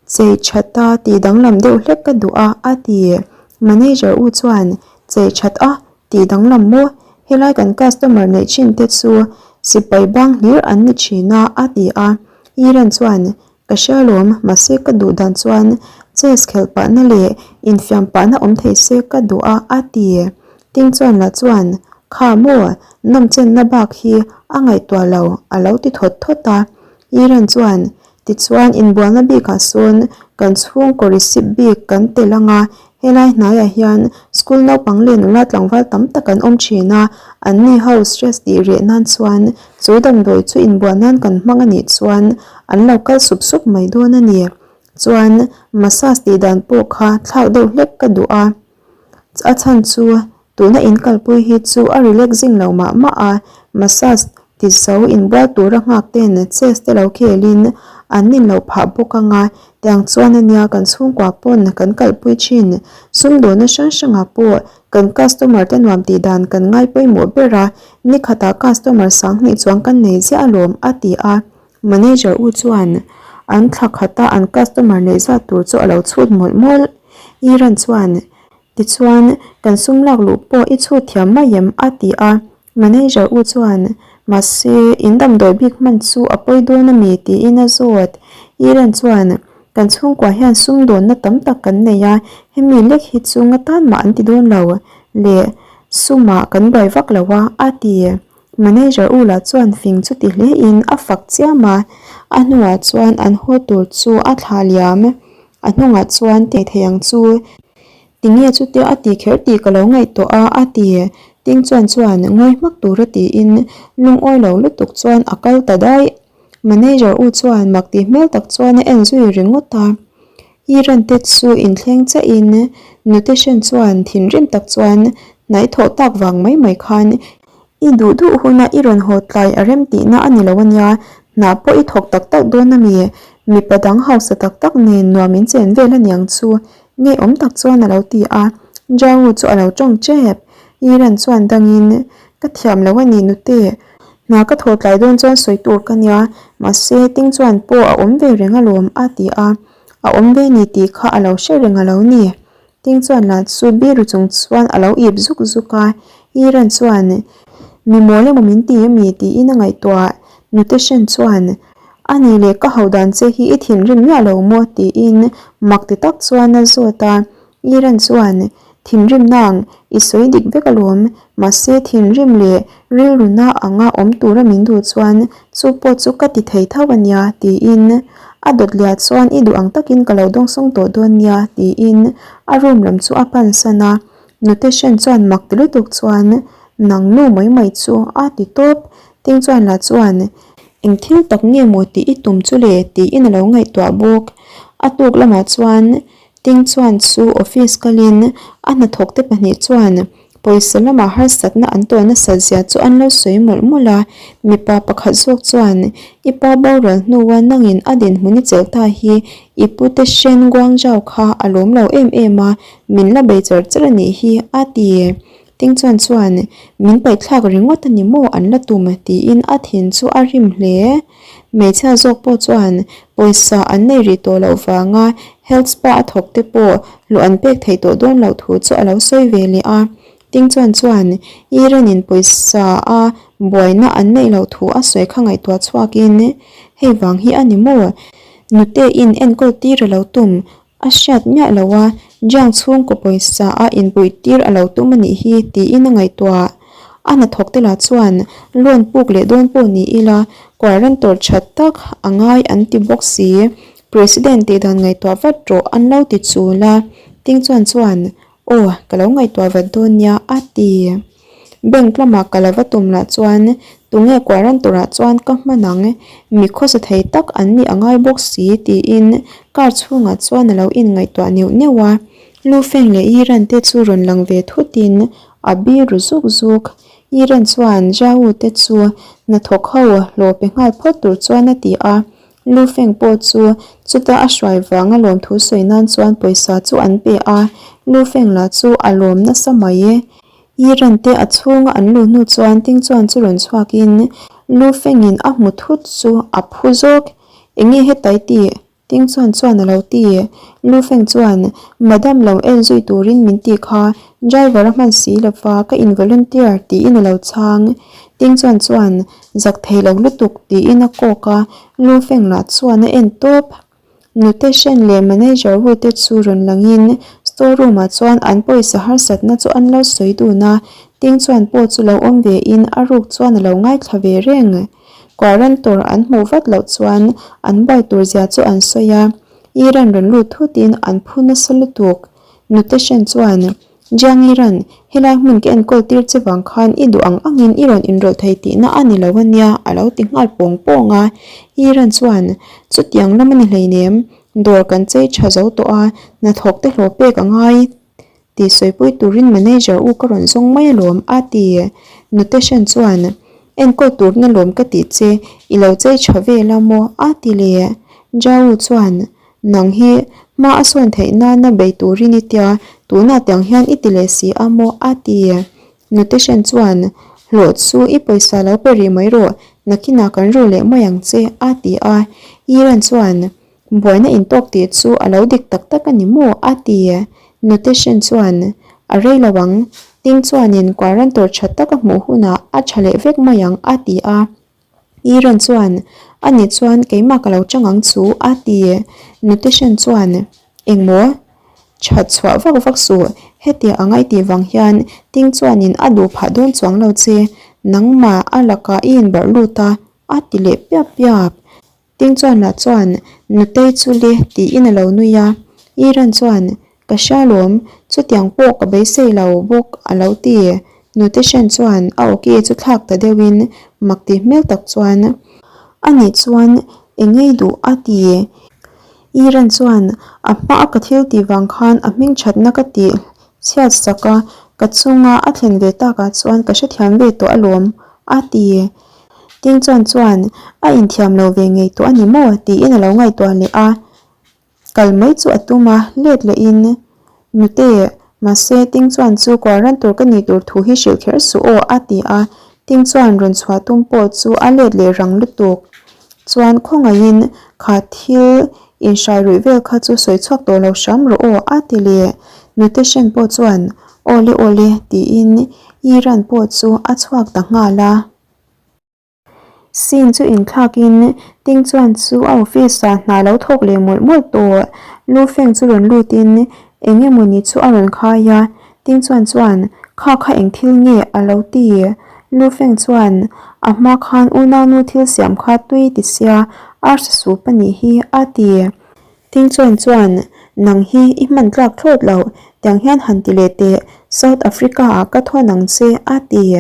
Chei that a tih danglam deuh hlek ka duh a, a ti. Manager u chuan, Chei that a Tih danglam maw? Helai kan customer neih thin te chu sipai bang hlir an ni thin a, a ti a. Iran chuan, Ka hria lawm, mahse ka duh dan chuan chess khelh pahna leh infiam pahna awm thei se ka duh a, a ti. Ting chuan lah chuan, Kha maw, nawmchenna bak hi a ngaihtuah lo, a lo ti thawt thawt a. Iran chuan, Tichuan, inbualna bikah sawn kan chhungkaw receipt bik kan tel ang a, helai hnaiah hian school naupang leh nula tlangval tam tak an awm thin a, anni ho stress tih reh nan chuan chu damdawi chu inbual nan kan hmang a nih chuan an lo kal sup sup mai dawn a ni. Chuan, massage tih dan pawh kha thlak deuh hlek ka duh a, a chhan chu Tuna in kalpui hi chu a relaxing lo mah mah a, massage ti zo inbual tura nghak ten chess te lo khelin an nin loh phah bawk ang a, tiang chuan ania kan chhungkua pawn kan kalpui thin. Sumdawhna hrang hrangah pawh kan customer te nuam tih dan kan ngai pawimawh ber a, nikhatah customer sanghnih chuang kan nei ziah alawm a ti a. Manager u chuan an thla khata an customer neih zat tur chu a lo chhut mawlh mawlh. Iran chuan Tichuan, kan sum lak luh pawh i chhut thiam mai em? a ti a. Manager u chuan, Mahse, in damdawi bik hman chu a pawi dawn a mi? tiin a zawt. Iran chuan, Kan chhungkua hian sum dawnna tam tak kan nei a, hemi lek hi chu nga tan mah an ti dawn lo le, sumah kan buai vak lo a, a ti. Manager u lah chuan fing chu ti hlein a fak chiam a, a hnuah chuan an haw tur chu a thlah liam. A hnungah chuan tih thei ang chu. Tinge chutia a ti kher tih ka lo ngaihtuah a, a ti. Ting chuan chuan ngawi hmak tura tiin lungawi lo lutuk chuan a kal ta daih. Manager u chuan mak tih hmel tak chuan a en zui ringawt a. Iran te chu inthleng chiahin nute hren chuan thinrim tak chuan hnaih thawh tak vang mai mai khan I duh duh huna i rawn haw tlai a rem tihna a ni lo ania, hna pawh i thawk tak tak dawn a mi? Mipa dang hausa tak tak nen nuam in chen vel aniang chu ngeiawm tak chuan a lo ti a, Jawu chu a lo tawng tep. Iran chuan dangin, Ka thiam lo a ni nute, hna ka thawh tlai dawn chuan sawi tur ka nia, mahse Ting chuan pawh a awm ve reng alawm a ti a, a awm ve ni tih kha a lo hre reng a lo ni. Ting chuan lah chu biru chung chuan a lo ip zuk zuk a, Iran chuan, Mi mawl emaw min ti ami? tiin a ngaihtuah. Nute Shen chuan, A nih leh ka hauh dan che hi i thinrim miah lo maw? tiin mak ti tak chuan a zawt a. Iran chuan, Thinrim nang, i sawi dik vek alawm, mahse thinrim leh rilru na anga awm tura min duh chuan chu pawh chu ka ti thei tho a nia, tiin a dawt liah chuan i duh ang takin ka lo dawngsawng tawh dawn nia, tiin a room lam chu a pansan a. Nute Shen chuan mak ti lutuk chuan, Nang nu mai mai chu a ti tawp. Ting chuan lah chuan, Eng thil tak nge maw tih i tum chu le? tiin a lo ngaihtuah bawk. A tuk lamah chuan Ting chuan chu office kalin a hnathawkte pahnih chuan pawisa lamah harsatna an tawn nasat zia chu an lo sawi mawlh mawlh a. Mipa pakhat zawk chuan, I pa boral hnua nangin a dinhmun i chelh ta hi i pute Shen Guangzhou kha a lawm lo em em a, min la bei char char a nih hi, a ti. Ting chuan chuan, Min paihthlak ringawt a ni maw an la tum? tiin a thin chu a rim hle. Hmeichhia zawk pawh chuan pawisa an nei rih tawh loh vanga health spa a thawk te pawh hlawh an pek theih tawh dawn loh thu chu a lo sawi ve leh a. Ting chuan chuan Iran in pawisa a buaina an neih loh thu a sawi kha ngaihtuah chhuakin hei vang hi a ni maw? Nute in enkawl tir a lo tum a hriat miah lo a, Jiang chhungkaw pawisa a inpuih tir a lo tum a nih hi tiin a ngaihtuah. A hnathawk te lah chuan loan puk leh dawn pawh ni ila quarantor tha tak a ngai an ti bawk si. President tih dan ngaihtuah vat rawh an lo ti chul a, Ting chuan chuan Aw, ka lo ngaihtuah vat dawn nia a ti. Bank lamah ka la va tum lah chuan tunge quarantor ah chuan ka hman ang, mi khawsa thei tak an nih a ngai bawk si tiin car chhungah chuan a lo inngaihtuah neuh neuh a. Lu Feng leh Yi Ran te chu rawn lang ve thutin a bi ru zuk zuk. Yi Ran chuan Zhao te chu hnathawk ho hlawh pe nghal phawt tur chuan a ti a. Lu Feng pawh chu chuta a hruai vanga lawmthu sawi nan chuan pawisa chu an pe a, Lu Feng lah chu a lawm nasa mai e. Yi Ran te a chhunga an luh hnu chuan Ting chuan chu rawn chhuakin Lu Fengin a hmu thut chu a phu zawk. Enge hetai tih? Ting chuan chuan a lo ti. Lu Feng chuan, Madam lo en zui turin min ti kha, driver a hman si lova ka in volunteer tiin a lo chhang. Ting chuan chuan, Zak thei lo lutuk tiin a kawk a, Lu Feng lah chuan a en tawp. Nute Shen leh manager Wu te chu rawn langin store room ah chuan an pawisa harsatna chu an lo sawi dun a, Ting chuan pawh chu lo awm ve in a ruk chuan a lo ngaithla ve reng. Quarantor an hmuh vat loh chuan an buai tur zia chu an sawi a, Iran rawn lut thut in an phu nasa lutuk. Nute Shen chuan Jiang Iran, helai hmun ka enkawl tir che vang khan i duh ang angin i rawn inrawlh thei tihna a ni lo a nia, a lo ti nghal pawng pawng a. Iran chuan, Chutiang lam a ni hleinem, dawr kan chei tha zo tawh a, hnathawk te hlawh pek a ngai tih sawipui turin manager u ka rawn zawng mai alawm, a ti. Nute Shen chuan, Enkawl turna lawm ka tih che, i lo chei tha vel a maw? a ti leh. Zhao chuan, Nang hi hma a sawn theih nana bei turin i tia, tunah tiang hian i ti leh si a maw? a ti. Nuteshen chuan, Hlawh chu i pawisa lo pe rih mai rawh, nakinah kan ru leh mai ang che, a ti a. Iran chuan, Buaina intawk tih chu a lo dik tak tak a ni maw? a ti. Nuteshen chuan, A rei lo ang, Ting chuanin quarantor tha tak a hmuh hunah a tha leh vek mai ang, a ti a. Iran chuan, A nih chuan keimah ka lo chang ang chu, a ti. Nuteshan chuan, Engmaw? That chhuah vak vak suh, hetia a ngaih tih vang hian Ting chuanin a duh phah dawn chuang lo che, nangmah a lakah i inbarh lut a, a ti leh piap piap. Ting chuan lah chuan, Nutei chu le, tiin a lo nui a. Iran chuan, Ka hria lawm, chutiang pawh ka beisei lo bawk a lo ti. Nute Shen chuan a awki chu thlak ta deuhin mak tih hmel tak chuan, A nih chuan eng ngei duh a ti. Iran chuan, A hma a ka thil tih vang khan a hming thatna ka tih chhiat sak a, ka chunga a thlen ve takah chuan ka hrethiam ve tawh alawm a ti. Ting chuan chuan a inthiam lo ve ngei tawh a ni maw tiin a lo ngaihtuah leh a. Kal mai chu a tum a, let lehin, Nute, mahse Ting chuan chu kual ran tur ka nih tur thu hi hrilh kher suh aw a ti a. Ting chuan rawn chhuah tum pawh chu a let leh rang lutuk. Chuan khawngaihin kha thil inhrai ruih vel kha chu sawi chhuak tawh lo hram rawh aw a ti leh. Nute Shen pawh chuan Awle awle tiin Iran pawh chu a chhuak ta nghal a. Scene chu inthlakin Ting chuan chu a office ah hna lo thawk leh mawlh mawlh tawh. Lu Feng chu rawn lutin eng emawni chu a rawn khai a, Ting chuan chuan kha kha eng thil nge a lo ti. Lu Feng chuan a hma khan unaunu thil siam kha tui ti sia arsa sup a nih hi a ti. Ting chuan chuan nang hi i hman tlak thlawt loh tiang hian han ti leh teh South Africa ah ka thawn ang che a ti.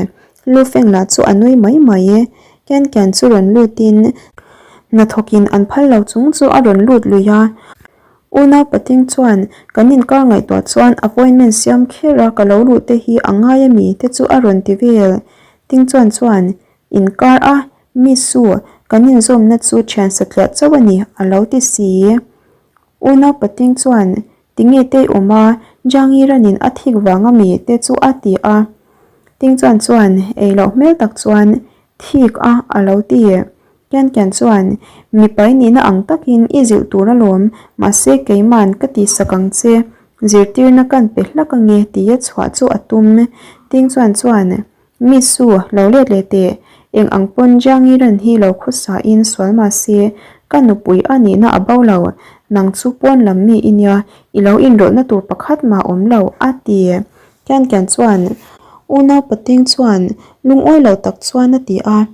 Lu Feng lah chu a nui mai mai e. Ken Ken chu rawn lutin hnathawkin an phal lo chung chu a rawn lut lui a. Unau Pating chuan kan inkar ngaihtuah chuan appointment siam kher a ka lo luh te hi a ngai a mi te chu a rawn ti vel. Ting chuan chuan inkar a mi su kan inzawmna chu thian satliah chauh a ni a lo ti si. Unau Pating chuan Tinge tei awm a, Jangiranin a thik vang a mi te chu a ti a. Ting chuan chuan ei loh hmel tak chuan thik a a lo ti. Kian kian chuan mipai nihna ang takin i zilh tur alawm, mahse keiman ka tihsak ang che. Zirtirna kan pe hlak ange tia chhuah chu a tum. Ting chuan chuan, Miss Su, lo let leh teh. Eng ang pawn Jiangi ran hi lo khawsa in sual mah se, ka nupui a nihna a bo lo. Nang chu pawn lam mi i nia, i lo inrawlhna tur pakhat mah awm lo, a ti. Kian Kian chuan, Unau Pating chuan lungawi lo tak chuan a ti a.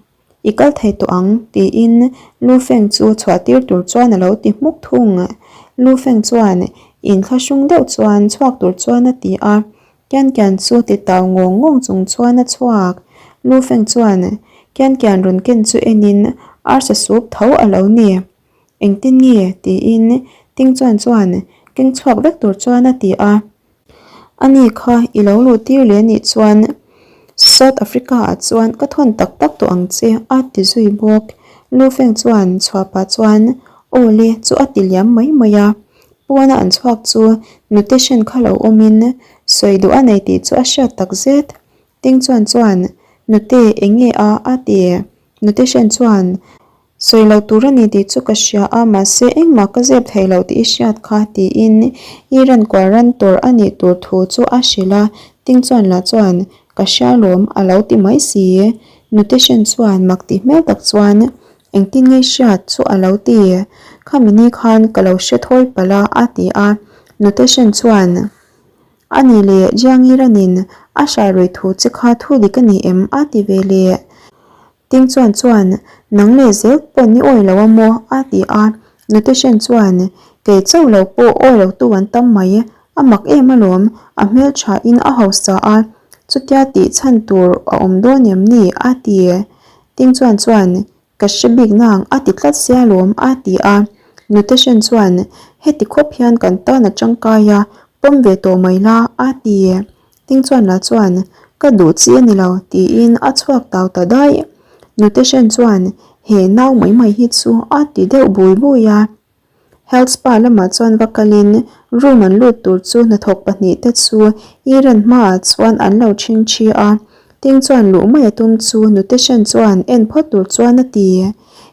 I kal thei tawh ang, tiin Lu Feng chu chhuah tir tur chuan a lo ti hmuk thung. Lu Feng chuan inthlahrung deuh chuan chhuak tur chuan a ti a, Kian Kian chu ti tau ngawng ngawng chung chuan a chhuak. Lu Feng chuan Kian Kian rawn ken chu enin arsa sup tho a lo ni. Engtin nge? tiin Ting Chuan chuan keng chhuak vek tur chuan a ti a. Ani kha i lo luh tir leh anih chuan South Africa ah chuan ka thawn tak tak tawh ang che a ti zui bawk. Lu Feng chuan chhuah pah chuan aw le chu a ti liam mai mai a. Pawn a an chhuak chu nute hren kha lo awmin sawi duh a nei tih chu a hriat tak zet. Ting Chuan chuan nute eng nge a a ti. Nute hren chuan Sawi lo tur a ni tih chu ka hria a, mahse engmah ka zep thei lo tih i hriat kha tiin i ran kual ran tur a nih tur thu chu a hrilh a, Ting chuan lah chuan ka hria lawm a lo ti mai si. Nute hrin chuan mak tih hmel tak chuan engtin nge hriat chu a lo ti, Khami ni khan ka lo hre thawi palh a a ti a, Nute hrin chuan A ni leh Jiangi ranin a hrai rui thu che kha thu dik a ni em a ti ve leh. Ting chuan chuan, Nang leh zel pawn i awi lo a maw? a ti a. Nuteshen chuan, Kei chauh lo pawh awi lo tu an tam mai, a mak em alawm, a hmeltha in a hausa a, chutia tih chhan tur a awm dawn em ni? a ti. Ting chuan chuan, Ka hre bik nang a ti tlat sia alawm, a ti a. Nuteshen chuan, Heti khawp hian kan tan a tangkai a, pawm ve tawh mai la, a ti. Ting chuan lah chuan, Ka duh chi a ni lo, tiin a chhuak tau ta daih. Nute Shen chuan, He nau mai mai hi chu a ti deuh bui bui a. Health spa lamah chuan va kalin room an lut tur chu hnathawk pahnihte chu Iran hmaah chuan an lo ṭhing ṭhi a. Ting chuan luh mai a tum chu Nute Shen chuan en phawt tur chuan a ti.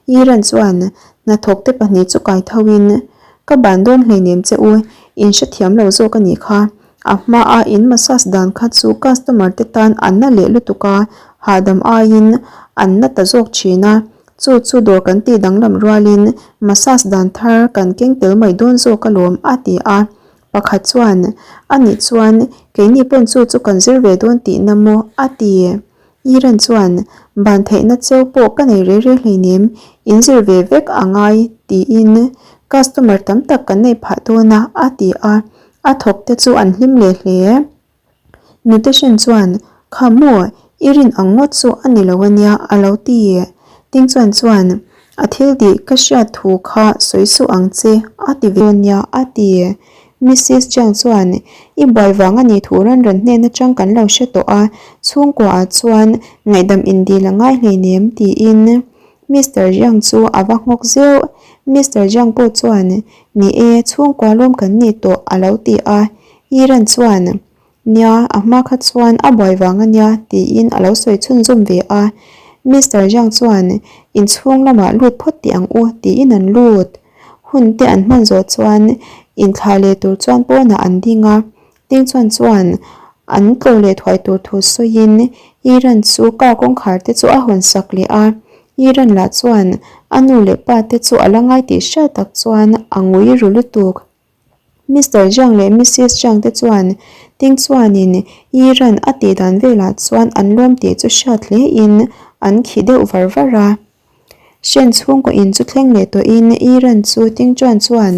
Iran chuan hnathawkte pahnih chu kai thoin, Ka ban dawn hleinem che u, in hrethiam lo zawk a nih kha. A hmaa in massage dan kha chu customer te tan an na leh lutuk a, hahdam aiin an na ta zawk thin a. Chu chu dawr kan tih danglam rualin massage dan thar kan keng tel mai dawn zawk alawm a ti a. Pakhat chuan, A nih chuan keini pawn chu chu kan zir ve dawn tihna maw? a ti. Iran chuan, Ban theihna cheu pawh ka nei rei rei hleinem, in zir ve vek a ngai tiin customer tam tak kan nei phah dawn a a ti a. A thawk te chu an hlim leh hle. Nutation chuan, Kha maw, i rin ang ngawt chu a ni lo a nia, a lo ti. Ting chuan chuan, A thil dih ka hriat thu kha sawi suh ang che, a ti ve nia, a ti. Missis Jiang chuan, I buai vang a nih thu ran ran hnen atang kan lo hre tawh a, chhungkua ah chuan ngaihdam indil a ngai hleinem, tiin Mister Jiang chu a va nghawk zeuh. Mister Jiang pawh chuan, Ni e, chhungkua lawm kan ni tawh a lo ti a. Iran chuan, Nia, a hma kha chuan a buai vang a nia tiin a lo sawi chhunzawm ve a. Mister Jiang chuan, Inchhung lamah lut phawt tih ang u tiin an lut. Hun te an hman zawh chuan inthlah leh tur chuan pawnah an ding a. Ding chuan chuan an tlawh leh thuai tur thu sawiin Iran chu car kawngkhar te chu a hawn sak leh a. Iran lah chuan a nu leh pa te chu a la ngai tih hriat tak chuan a ngui ru lutuk. Mister Jiang leh Missis Jiang te chuan Ding chuanin Iran a tih dan velah chuan an lawm tih chu hriat hle in an khi deuh var var a. Hren chhungkaw in chu thleng leh tawhin Iran chu Tingchuan chuan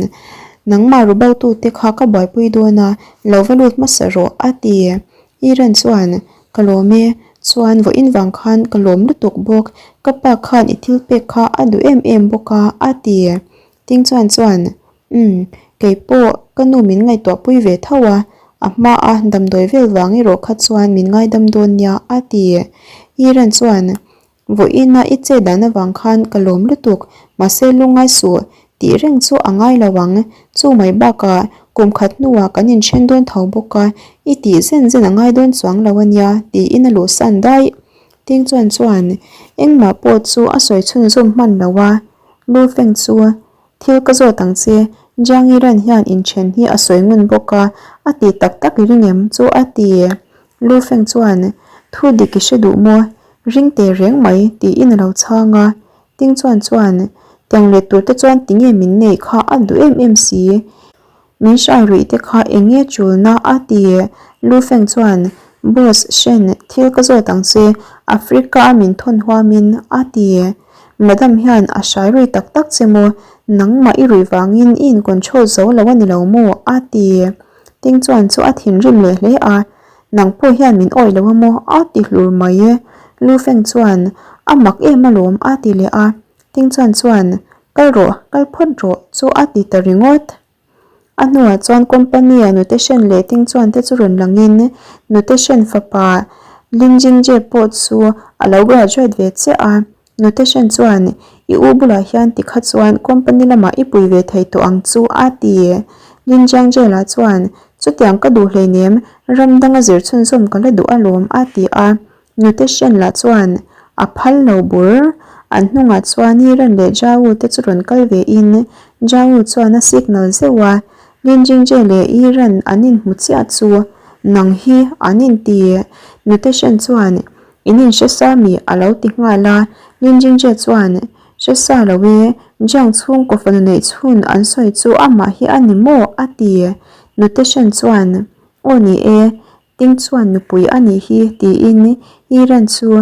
nangmah ru botute kha ka buaipui dawn a, lo va lut hmasa rawh a ti. Iran chuan ka lawm e, chuan vawiin vang khan ka lawm lutuk bawk, ka pa khan i thil pek kha a duh em em bawk a a ti. Tingchuan chuan umm kei pawh ka nu min ngaihtuahpui ve tho a, a hmaa damdawi vel vang erawh kha chuan min ngaidam dawn nia a ti. Iran chuan Vawiina i che dan avang khan ka lawm lutuk, mahse lungngai suh tih reng chu a ngai lo ang. Chu mai bakah kum khat hnuah kan inthen dawn tho bawk a, i tih zen zen a ngai dawn chuang lo a nia tiin a luhsan daih. Ting chuan chuan engmah pawh chu a sawi chhunzawm hman lo a, Lu Feng chu thil ka zawt ang che, Jiang Yiren hian inthen hi a sawi ngun bawk a, a ti tak tak i ring em chu a ti. Lu Feng chuan, Thu dik i hre duh maw? Ring teh reng mai, tiin a lo chhang a. Ting Chuan chuan, Tiang let tur te chuan tinge min neih kha a duh em em si? Min hrai ruih te kha eng nge tulna a ti? Lu Feng chuan, Boss, Shen, thil ka zawt ang che, Africa a min thawn huamin, a ti. Madam hian a hrai rui tak tak che maw? Nangmah i ruih vangin i in control zo lo a ni lo maw? a ti. Ting chuan chu a thinrim leh hle a, Nang pawh hian min awih lo a maw? a ti hlur mai. Lu Feng chuan, A mak em alawm, a ti leh a. Ting chuan chuan, Kal rawh, kal phawt rawh, chu a ti ta ringawt. A hnuah chuan company-a nute hren leh ting chuan te chu rawn langin nute hren fapa Lin Jingje pawh chu a lo graduate ve chiah a. Nute hren chuan, I u bulah hian ti kha chuan company lamah i pui ve thei tawh ang chu a ti. Lin Jiangje lah chuan, Chutiang ka duh hleinem, ram danga zir chhunzawm ka la duh alawm a ti a. Nute Shen lah chuan a phal lo bur. An hnungah chuan Yiren leh Zhao te chu rawn kal ve in Zhao chuan a signal zeuh a, Lin Jingzhe leh Yiren an inhmu chiah chu nang hi an inti. Nute Shen chuan in inhre sa mi a lo ti nghal a, Lin Jingzhe chuan hre sa lo e, Jiang chhungkaw fanu neih chhun an sawi chu amah hi a ni maw a ti. Nute Shen chuan aw ni e, Ting chuan nupui a nih hi tiin Yiren chu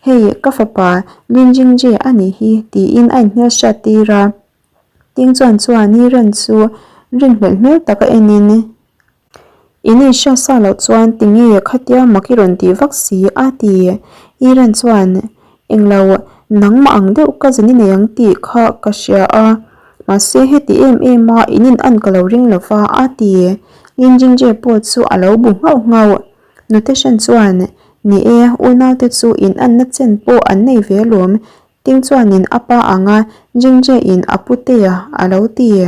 Hei ka fapa Lin Jingje a nih hi tiin a inhmelhriat tir a. Ting chuan chuan Yiren chu rinhlelh hmel tak a enin In inhriat sa loh chuan tinge khatia mak i rawn tih vak si a ti. Yiren chuan Englo, nangmah ang deuh ka zin i nei ang tih kha ka hria a, mahse heti em em a in in an ka lo ring lo va a ti. Lin Jingje pawh chu a lo bu nghauh nghauh. Nute Shen chuan, Ni e, unaute chu in anna chen pawh an nei ve alawm, Ting chuanin a pa ang a, Jingje in a putea a lo ti.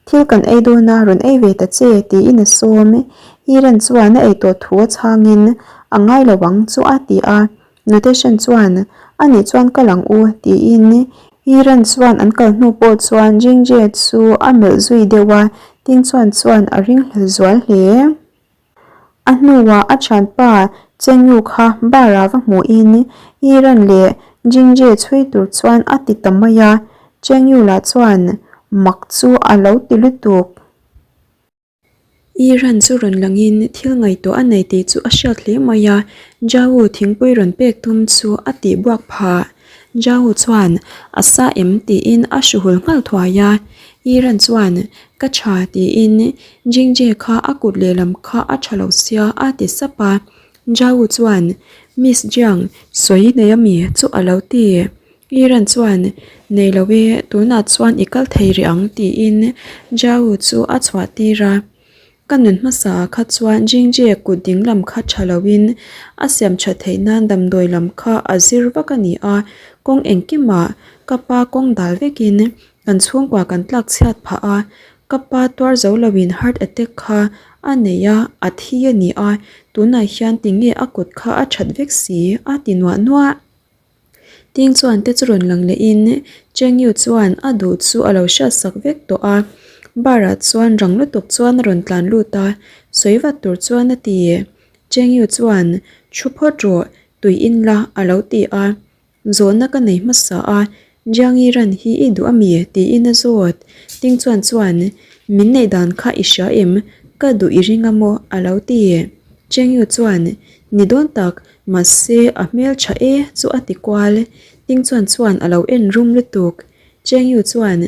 Thil kan ei dawn a, rawn ei ve ta che, tiin a sawm. Yiren chuan a ei tawh thu a chhangin, A ngai lo ang chu a ti a. Notation chuan, A nih chuan kal ang u, tiin Yiren chuan an kal hnu pawh chuan Jingje chu a melh zui deuh a, Ting chuan chuan a ringhlel zual hle. A hnuah a thianpa Cheng Yu kha bar ah va hmuhin Yiren leh Jingje chhui tur chuan a ti ta mai a, Cheng Yu lah chuan mak chu a lo ti lutuk. Iran chu rawn langin thil ngaihtuah a nei tih chu a hriat hle mai a, Zhao thingpui rawn pek tum chu a tih buak phah. Zhao chuan a sa em tiin a hruhul nghal thuai a, Iran chuan ka tha tiin Jingje kha a kut lehlam kha a tha lo sia a ti sap a, Zhao chuan Miss Jiang sawi nei ami chu a lo ti. Iran chuan, Nei lo e, tunah chuan i kal thei rih ang tiin Zhao chu a chhuah tir a. Ka nun hmasa ah kha chuan Jingje kut ding lam kha tha loin a siam tha theih nan damdawi lam kha a zir vak a ni a, kawng engkimah ka pa kawng dal vekin kan chhungkua kan tlak chhiat phah a, ka pa tuar zo loin heart attack kha a nei a, a thi a ni a, tunah hian tinge a kut kha a that vek si a ti nuah nuah. Ting chuan te chu rawn lang lehin Cheng Yu chuan a duh chu a lo hriat sak vek tawh a, bar ah chuan rang lutuk chuan a rawn tlan lut a, sawi vat tur chuan a ti. Cheng Yu chuan, Thu phawt rawh, tui in la a lo ti a. Zawhna ka nei hmasa a, Jiang Yi ran hi i duh a mi? tiin a zawt. Ting chuan chuan, Min neih dan kha i hria em? Ka duh i ring a maw? a lo ti. Cheng Yu chuan, Ni dawn tak, Mahse, a hmel tha e chu a ti kual. Ting chuan chuan a lo en rum lutuk. Cheng Yu chuan,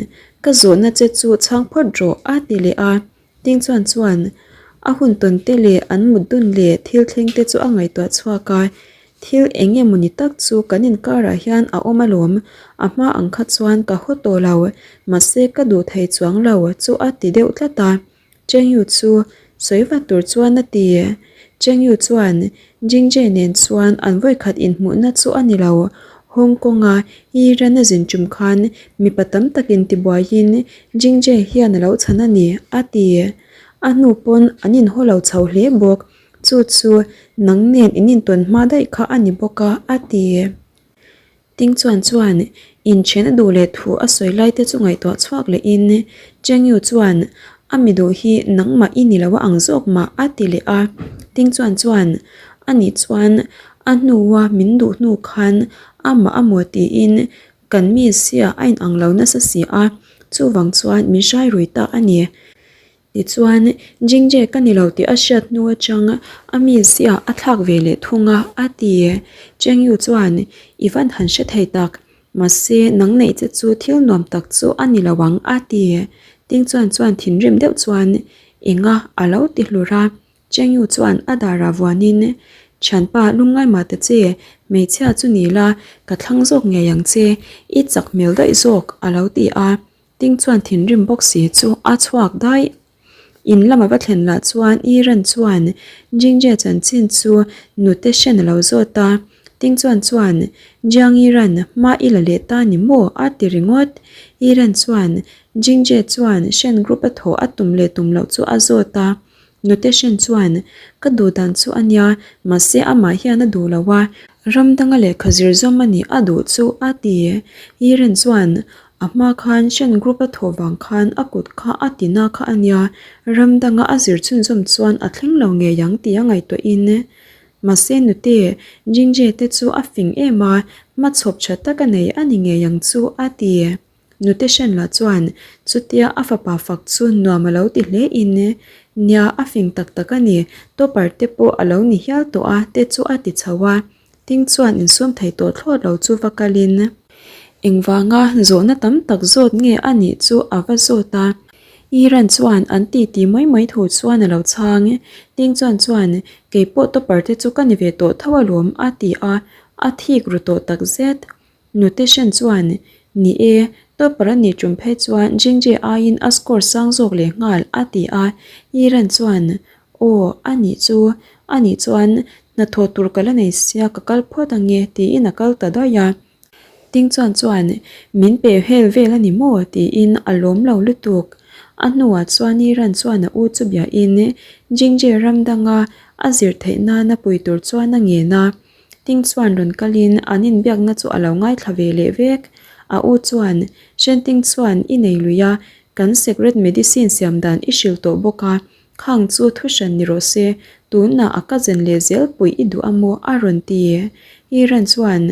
Ka zawhna che chu chhang phawt rawh a ti leh a. Ting chuan chuan a hun tawn te leh an mut dun leh thil thleng te chu a ngaihtuah chhuak a. Thil eng nge mawni tak chu kan inkarah hian a awm alawm. A hma ang kha chuan ka haw tawh lo. Mahse, ka duh thei chuang lo chu a ti deuh tlat a. Cheng Yu chu sawi vat tur chuan a ti. Cheng Yu chuan Jingzhe nen chuan an vawikhat inhmuhna chu a ni lo. Hong Kong-a Iran a zin tum khan mipa tam takin tibuaiin Jingzhe hian a lo chhan a ni, a ti. A hnu pawn an inhaw lo chho hle bawk. Chu chu nang nen in intawn hma daih kha a ni bawk a, a ti. Ting chuan chuan. Inṭhen a duh leh thu a sawi lai te chu ngaihtuah chhuak lehin Cheng Yu chuan a mi duh hi nangmah i ni lo a ang zawk mah a ti leh a. Ting Chuan chuan a nih chuan a hnua min duh hnu khan amah a maw tiin kan mi sia a inang lo nasa si a, chuvang chuan min hrai rui ta a ni. Tichuan, Jingje ka ni lo tih a hriat hnu atang a mizia a thlak ve leh thung a, a ti. Cheng Yu chuan, I van han hre thei tak, mahse nang neih che chu thil nuam tak chu a ni lo ang, a ti. Ting Chuan chuan thinrim deuh chuan, Enga a lo ti hlur a. Cheng Yu chuan a darah vuanin, Thianpa lungngai mah ta che, hmeichhia chu ni la, ka thlang zawk ngei ang che, i chak hmel daih zawk, a lo ti a. Ting chuan thinrim bawk si chu a chhuak daih. In lama va thlen lah chuan Iran chuan Jingje chanchin chu nute hrian a lo zawt a. Ting chuan chuan Jiang Iran hma i la leh ta ni maw a ti ringawt. Iran chuan Jingje chuan Shen Group a thawh a tum leh tum loh chu a zawt a. Nute hrin chuan, Ka duh dan chu a nia, mahse amah hian a duh lo a, ram danga lehkha zir zawm a nih a duh chu a ti. Yiren chuan, A hma khan Shen Group a thawh vang khan a kut kha a ti na kha a nia, ram danga a zir chhunzawm chuan a thleng lo ngei ang tih a ngaihtuahin. Mahse nute, Jingje te chu a fing em a, hmachhawp tha tak a nei a ni ngei ang chu a ti. Nute Shenla chuan chutia a fapa fak chu nuam a lo ti hle in, Nia, a fing tak tak a ni, topper te pawh a lo ni hial tawh a te chu a ti chho a. Ting chuan insum thei tawh thlawt lo chu va kal in. Engvanga zawhna tam tak zawt nge a nih chu a va zawt a. Iran chuan an ti ti mai mai thu chuan a lo chhang. Ting chuan chuan kei pawh topper te chu ka ni ve tawh tho alawm a ti a, a thik ru tawh tak zet. Notation chuan, Ni e, topper a nih tum phei chuan Jingje aiin a score sang zawk leh nghal, a ti a. Yiran chuan, Aw, a nih chu. A nih chuan, hnathawh tur ka la nei sia ka kal phawt ange, tiin a kal ta daih a. Ting chuan chuan, Min pe hel vel a ni maw? tiin a lawm lo lutuk. A hnuah chuan Yiran chuan a u chu biahin Jingje ram danga a zir theih nana pui tur chuan a ngen a. Ting chuan rawn kalin an inbiakna chu a lo ngaithla ve leh vek. A u chuan, Shenting chuan i nei lui a, kan secret medicine siam dan i hrilh tawh bawk a, khang chu thu hran ni rawh se, tunah a cousin leh zel puih i duh a maw? a rawn ti. Iran chuan,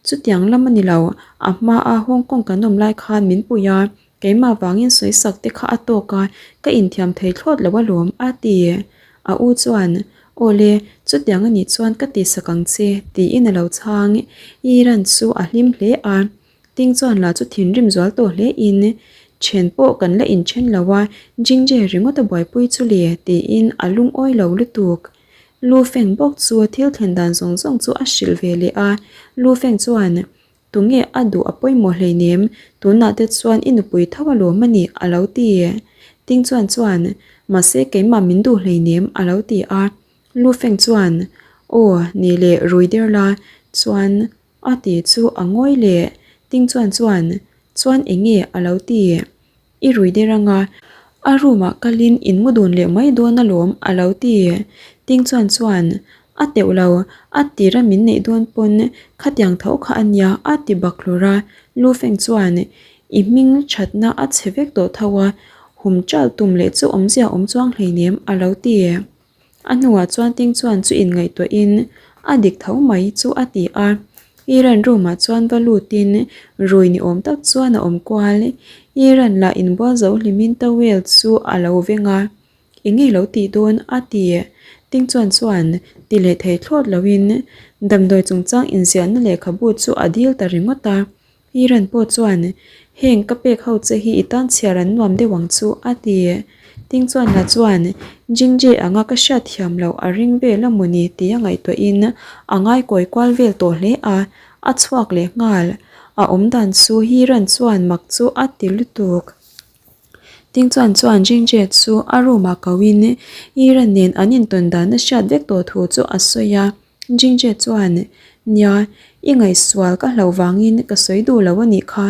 Chutiang lam a ni lo, a hmaa Hong Kong kan awm lai khan min pui a, Keimah vangin sawisak te kha a tawk a, ka inthiam thei thlawt lo alawm, a ti. A u chuan, Awle, chutiang a nih chuan ka tihsak ang che, tiin a lo chhang. Iran chu a hlim hle a, Ting chuan lah chu thinrim zual tawh hle in, Then pawh kan la inthen lo a, Jingje ringawt a buaipui chu le, tiin a lungawi lo lutuk. Lu Feng bawk chu thil thlen dan zawng zawng chu a hrilh ve leh a, Lu Feng chuan, Tunge a duh a pawimawh hleinem, tunah te chuan i nupui tho a lawm a ni, a lo ti. Ting chuan chuan, Mahse keimah min duh hleinem, a lo ti a. Lu Feng chuan, Aw, ni leh rui der la, chuan a ti chu a ngawi leh. Ting chuan chuan, Chuan enge? a lo ti. I rui der anga, a room ah kalin in mu dun leh mai dawn alawm a lo ti. Ting chuan chuan, A teuh lo, a tira min neih dawn pawn khatiang tho kha a nia a ti bak hlur a. Lu Feng chuan, I hming thatna a chhe vek tawh tho a, hum ṭalh tum leh chu awmzia awm chuang hleinem a lo ti. A hnuah chuan Ting chuan chu inngaihtuahin a dik tho mai chu a ti a. Iran room ah chuan va lutin rui ni awm tak chuan a awm kual. Iran lah inbual zo hlimin towel chu a lo veng a, Eng nge lo tih dawn? a ti. Ting chuan chuan ti leh thei thlawt loin damdawi chungchang inziahna lehkhabu chu a dil ta ringawt a. Iran pawh chuan, Heng ka pek ho che hi i tan chhiar an nuam deuh ang chu, a ti. Ting chuan la chuan, Jingji anga ka hriat thiam loh a ring vel a mawni tih a ngaihtuahin a ngai kawi kual vel tawh hle a, a chhuak leh nghal. A awm dan chu Hiran chuan mak chu a ti lutuk. Ting chuan chuan Jingji chu a room ah koin Iran nen an intawn dan a hriat vek tawh thu chu a sawi a. Jingje chuan, Nia, i ngaihsual ka hlauh vangin ka sawi duh lo a nih kha.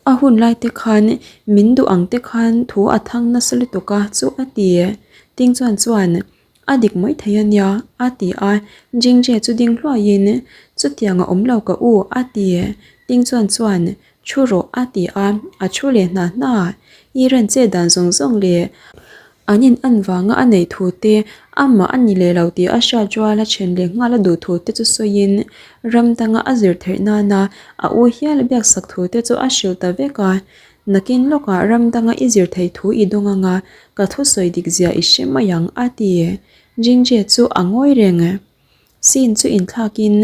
A hun lai te khan min duh ang te khan thu a thang nasa lutuk a chu a ti. Ting chuan chuan, A dik mai thei a nia, a ti a. Jingje chu ding hluaiin, Chutiang a awm lo ka u, a ti. Ting chuan chuan, Thu rawh a ti a, a thu leh hna hna. Iran che dan zawng zawng leh an in an vanga a neih thu te, amah a ni leh lo tih a hriat rual a then leh nghal a duh thu te chu sawiin ram danga a zir theih nana a u hial a biaksak thu te chu a hrilh ta vek a. Nakin lawkah ram danga i zir theih thu i dawng anga ka thusawi dik zia i hre mai ang a ti. Jingje chu a ngawi reng. Sin chu inthlakin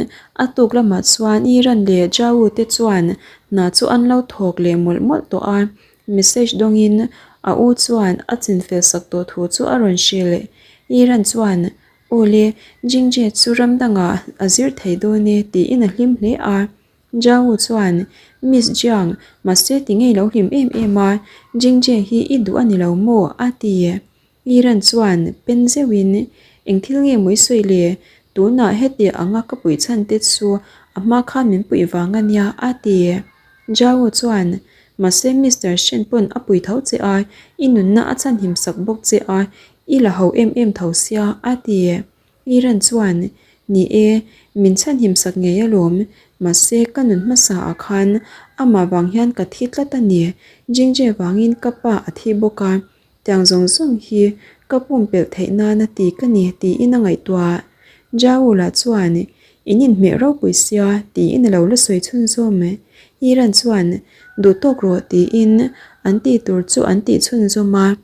a tuk lamah chuan Iran leh Jao te chuan hna chu an lo thawk leh mawlh mawlh tawh a, message dawngin a u chuan a chinfel sak tawh thu chu a rawn hrilh. Iran chuan, Aw le, Jingje chu ram dangah a zir thei dawn e tiin a hlim hle a. Jao chuan, Miss Jiang, mahse tinge i lo hlim em em a, Jingje hi i duh a ni lo maw? a ti. Iran chuan pen zeuhin, Eng thil nge maw i sawi le? Tunah heti anga ka puih chhan te chu a hma khan min puih vang a nia, a ti. Zhao chuan, Mahse Mister Shen pawn a pui tho che a, i nunna a chhanhim sak bawk che a, i la ho em em tho sia, a ti. Iran chuan, Ni e, min chhanhim sak ngei alawm, mahse ka nun hmasa ah khan amah vang hian ka thi tlat a ni, Jingje vangin ka pa a thi bawk a, Tiang zawng zawng hi ka pumpelh theih nana ti ka ni tiin a ngaihtuah. Zhao lah chuan, In inhmeh ropui sia tiin a lo la sawi chhunzawm. Iran chuan, Duh tawk rawh tiin an tih tur chu an tih chhunzawm a.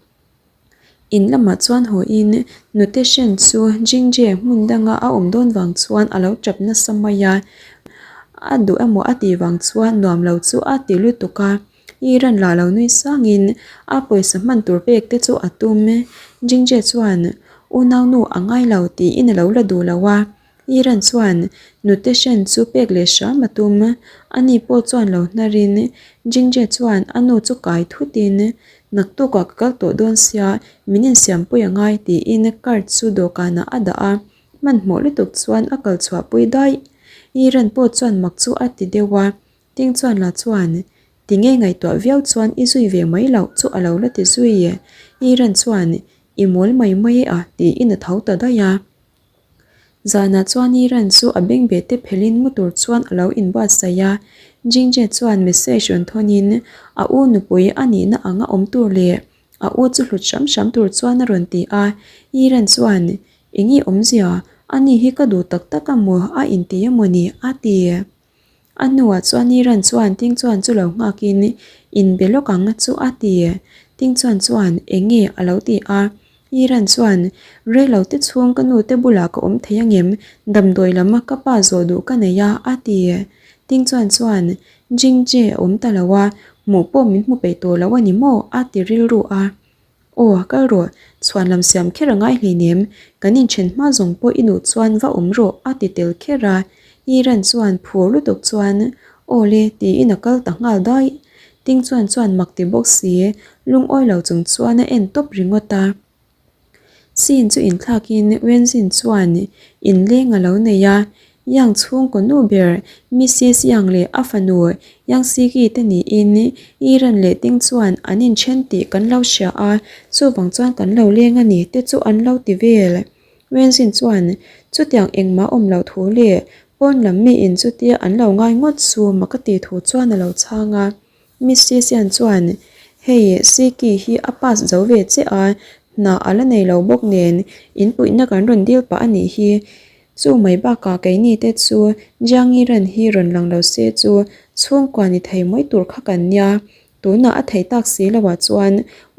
In lamah chuan hawiin nute hren chu Jingje hmun danga a awm dawn vang chuan a lo tap nasa mai a. A duh emaw a tih vang chuan nuam lo chu a ti lutuk a. Iran lah lo nui sangin a pawisa hman tur pek te chu a tum. Jingje chuan unaunu a ngai lo tiin a lo la duh lo a. Iran chuan nute hren chu pek leh hram a tum. Ani pawh chuan lo hnarin Jingje chuan a nu chu kai thutin naktukah ka kal tawh dawn sia min insiampui a ngai tiin card chu dawhkanah a dah a. Hmanhmawh lutuk chuan a kal chhuahpui daih. Iran pawh chuan mak chu a ti deuh a. Ting chuan la chuan, Tinge ngaihtuah viau chuan i zui ve mai loh chu a lo la ti zui. Iran chuan, I mawl mai mai e a tiin a tho ta daih a. Zanah chuan Iran chu a bengbeh te phelhin mu tur chuan a lo inbuatsaih a. Jingje chuan message rawn thawnin a u nupui a nihna anga awm tur leh a u chu hlut hram hram tur chuan a rawn ti a. Iran chuan, Enge awmzia? Ani hi ka duh tak tak a maw a inti emaw ni? a ti. A hnuah chuan Iran chuan Ting chuan chu lo nghakin inbe lawk ang chu a ti. Ting chuan chuan eng nge a lo ti a. Iran chuan, Reilo te chhung ka nu te bulah ka awm thei angem, damdawi lam ka pa zawh duh ka nei a a ti. Ting chuan chuan, Jingje a awm ta lo a, hmuh pawh min hmu peih tawh lo a ni maw a ti rilru a. Aw, kal rawh, chhuan lam siam kher a ngai hleinem, kan inthen hma zawng pawh i nuh chuan va awm rawh a ti tel kher a, Iran chuan phur lutuk chuan Aw le tiin a kal ta nghal daih. Ting chuan chuan mak ti bawk si, lungawi lo chung chuan a en tawp ringawt a. Sin chu inthlakin Wenzin chuan inleng a lo nei a, Yang chhungkaw nu ber Missis Yang leh a fanu Yang Siki te niin Iran leh Ting chuan an inthen tih kan lo hria a, chuvang chuan kan lo leng a ni te chu an lo ti vel. Wenzin chuan chutiang engmah awm loh thu leh pawn lam miin chutia an lo ngai ngawt chu mak a tih thu chuan a lo chhang a. Missis Yan chuan, Hei, Siki hi a pass zo ve che a, hna a la nei lo bawk nen, in puihna kan rawn dil pah a nih hi. Chu mai bakah keini te chu Jiangi ran hi rawn lang lo se chu chhungkua ni thei mai tur kha kan nia. Tunah a thei tak si loah chuan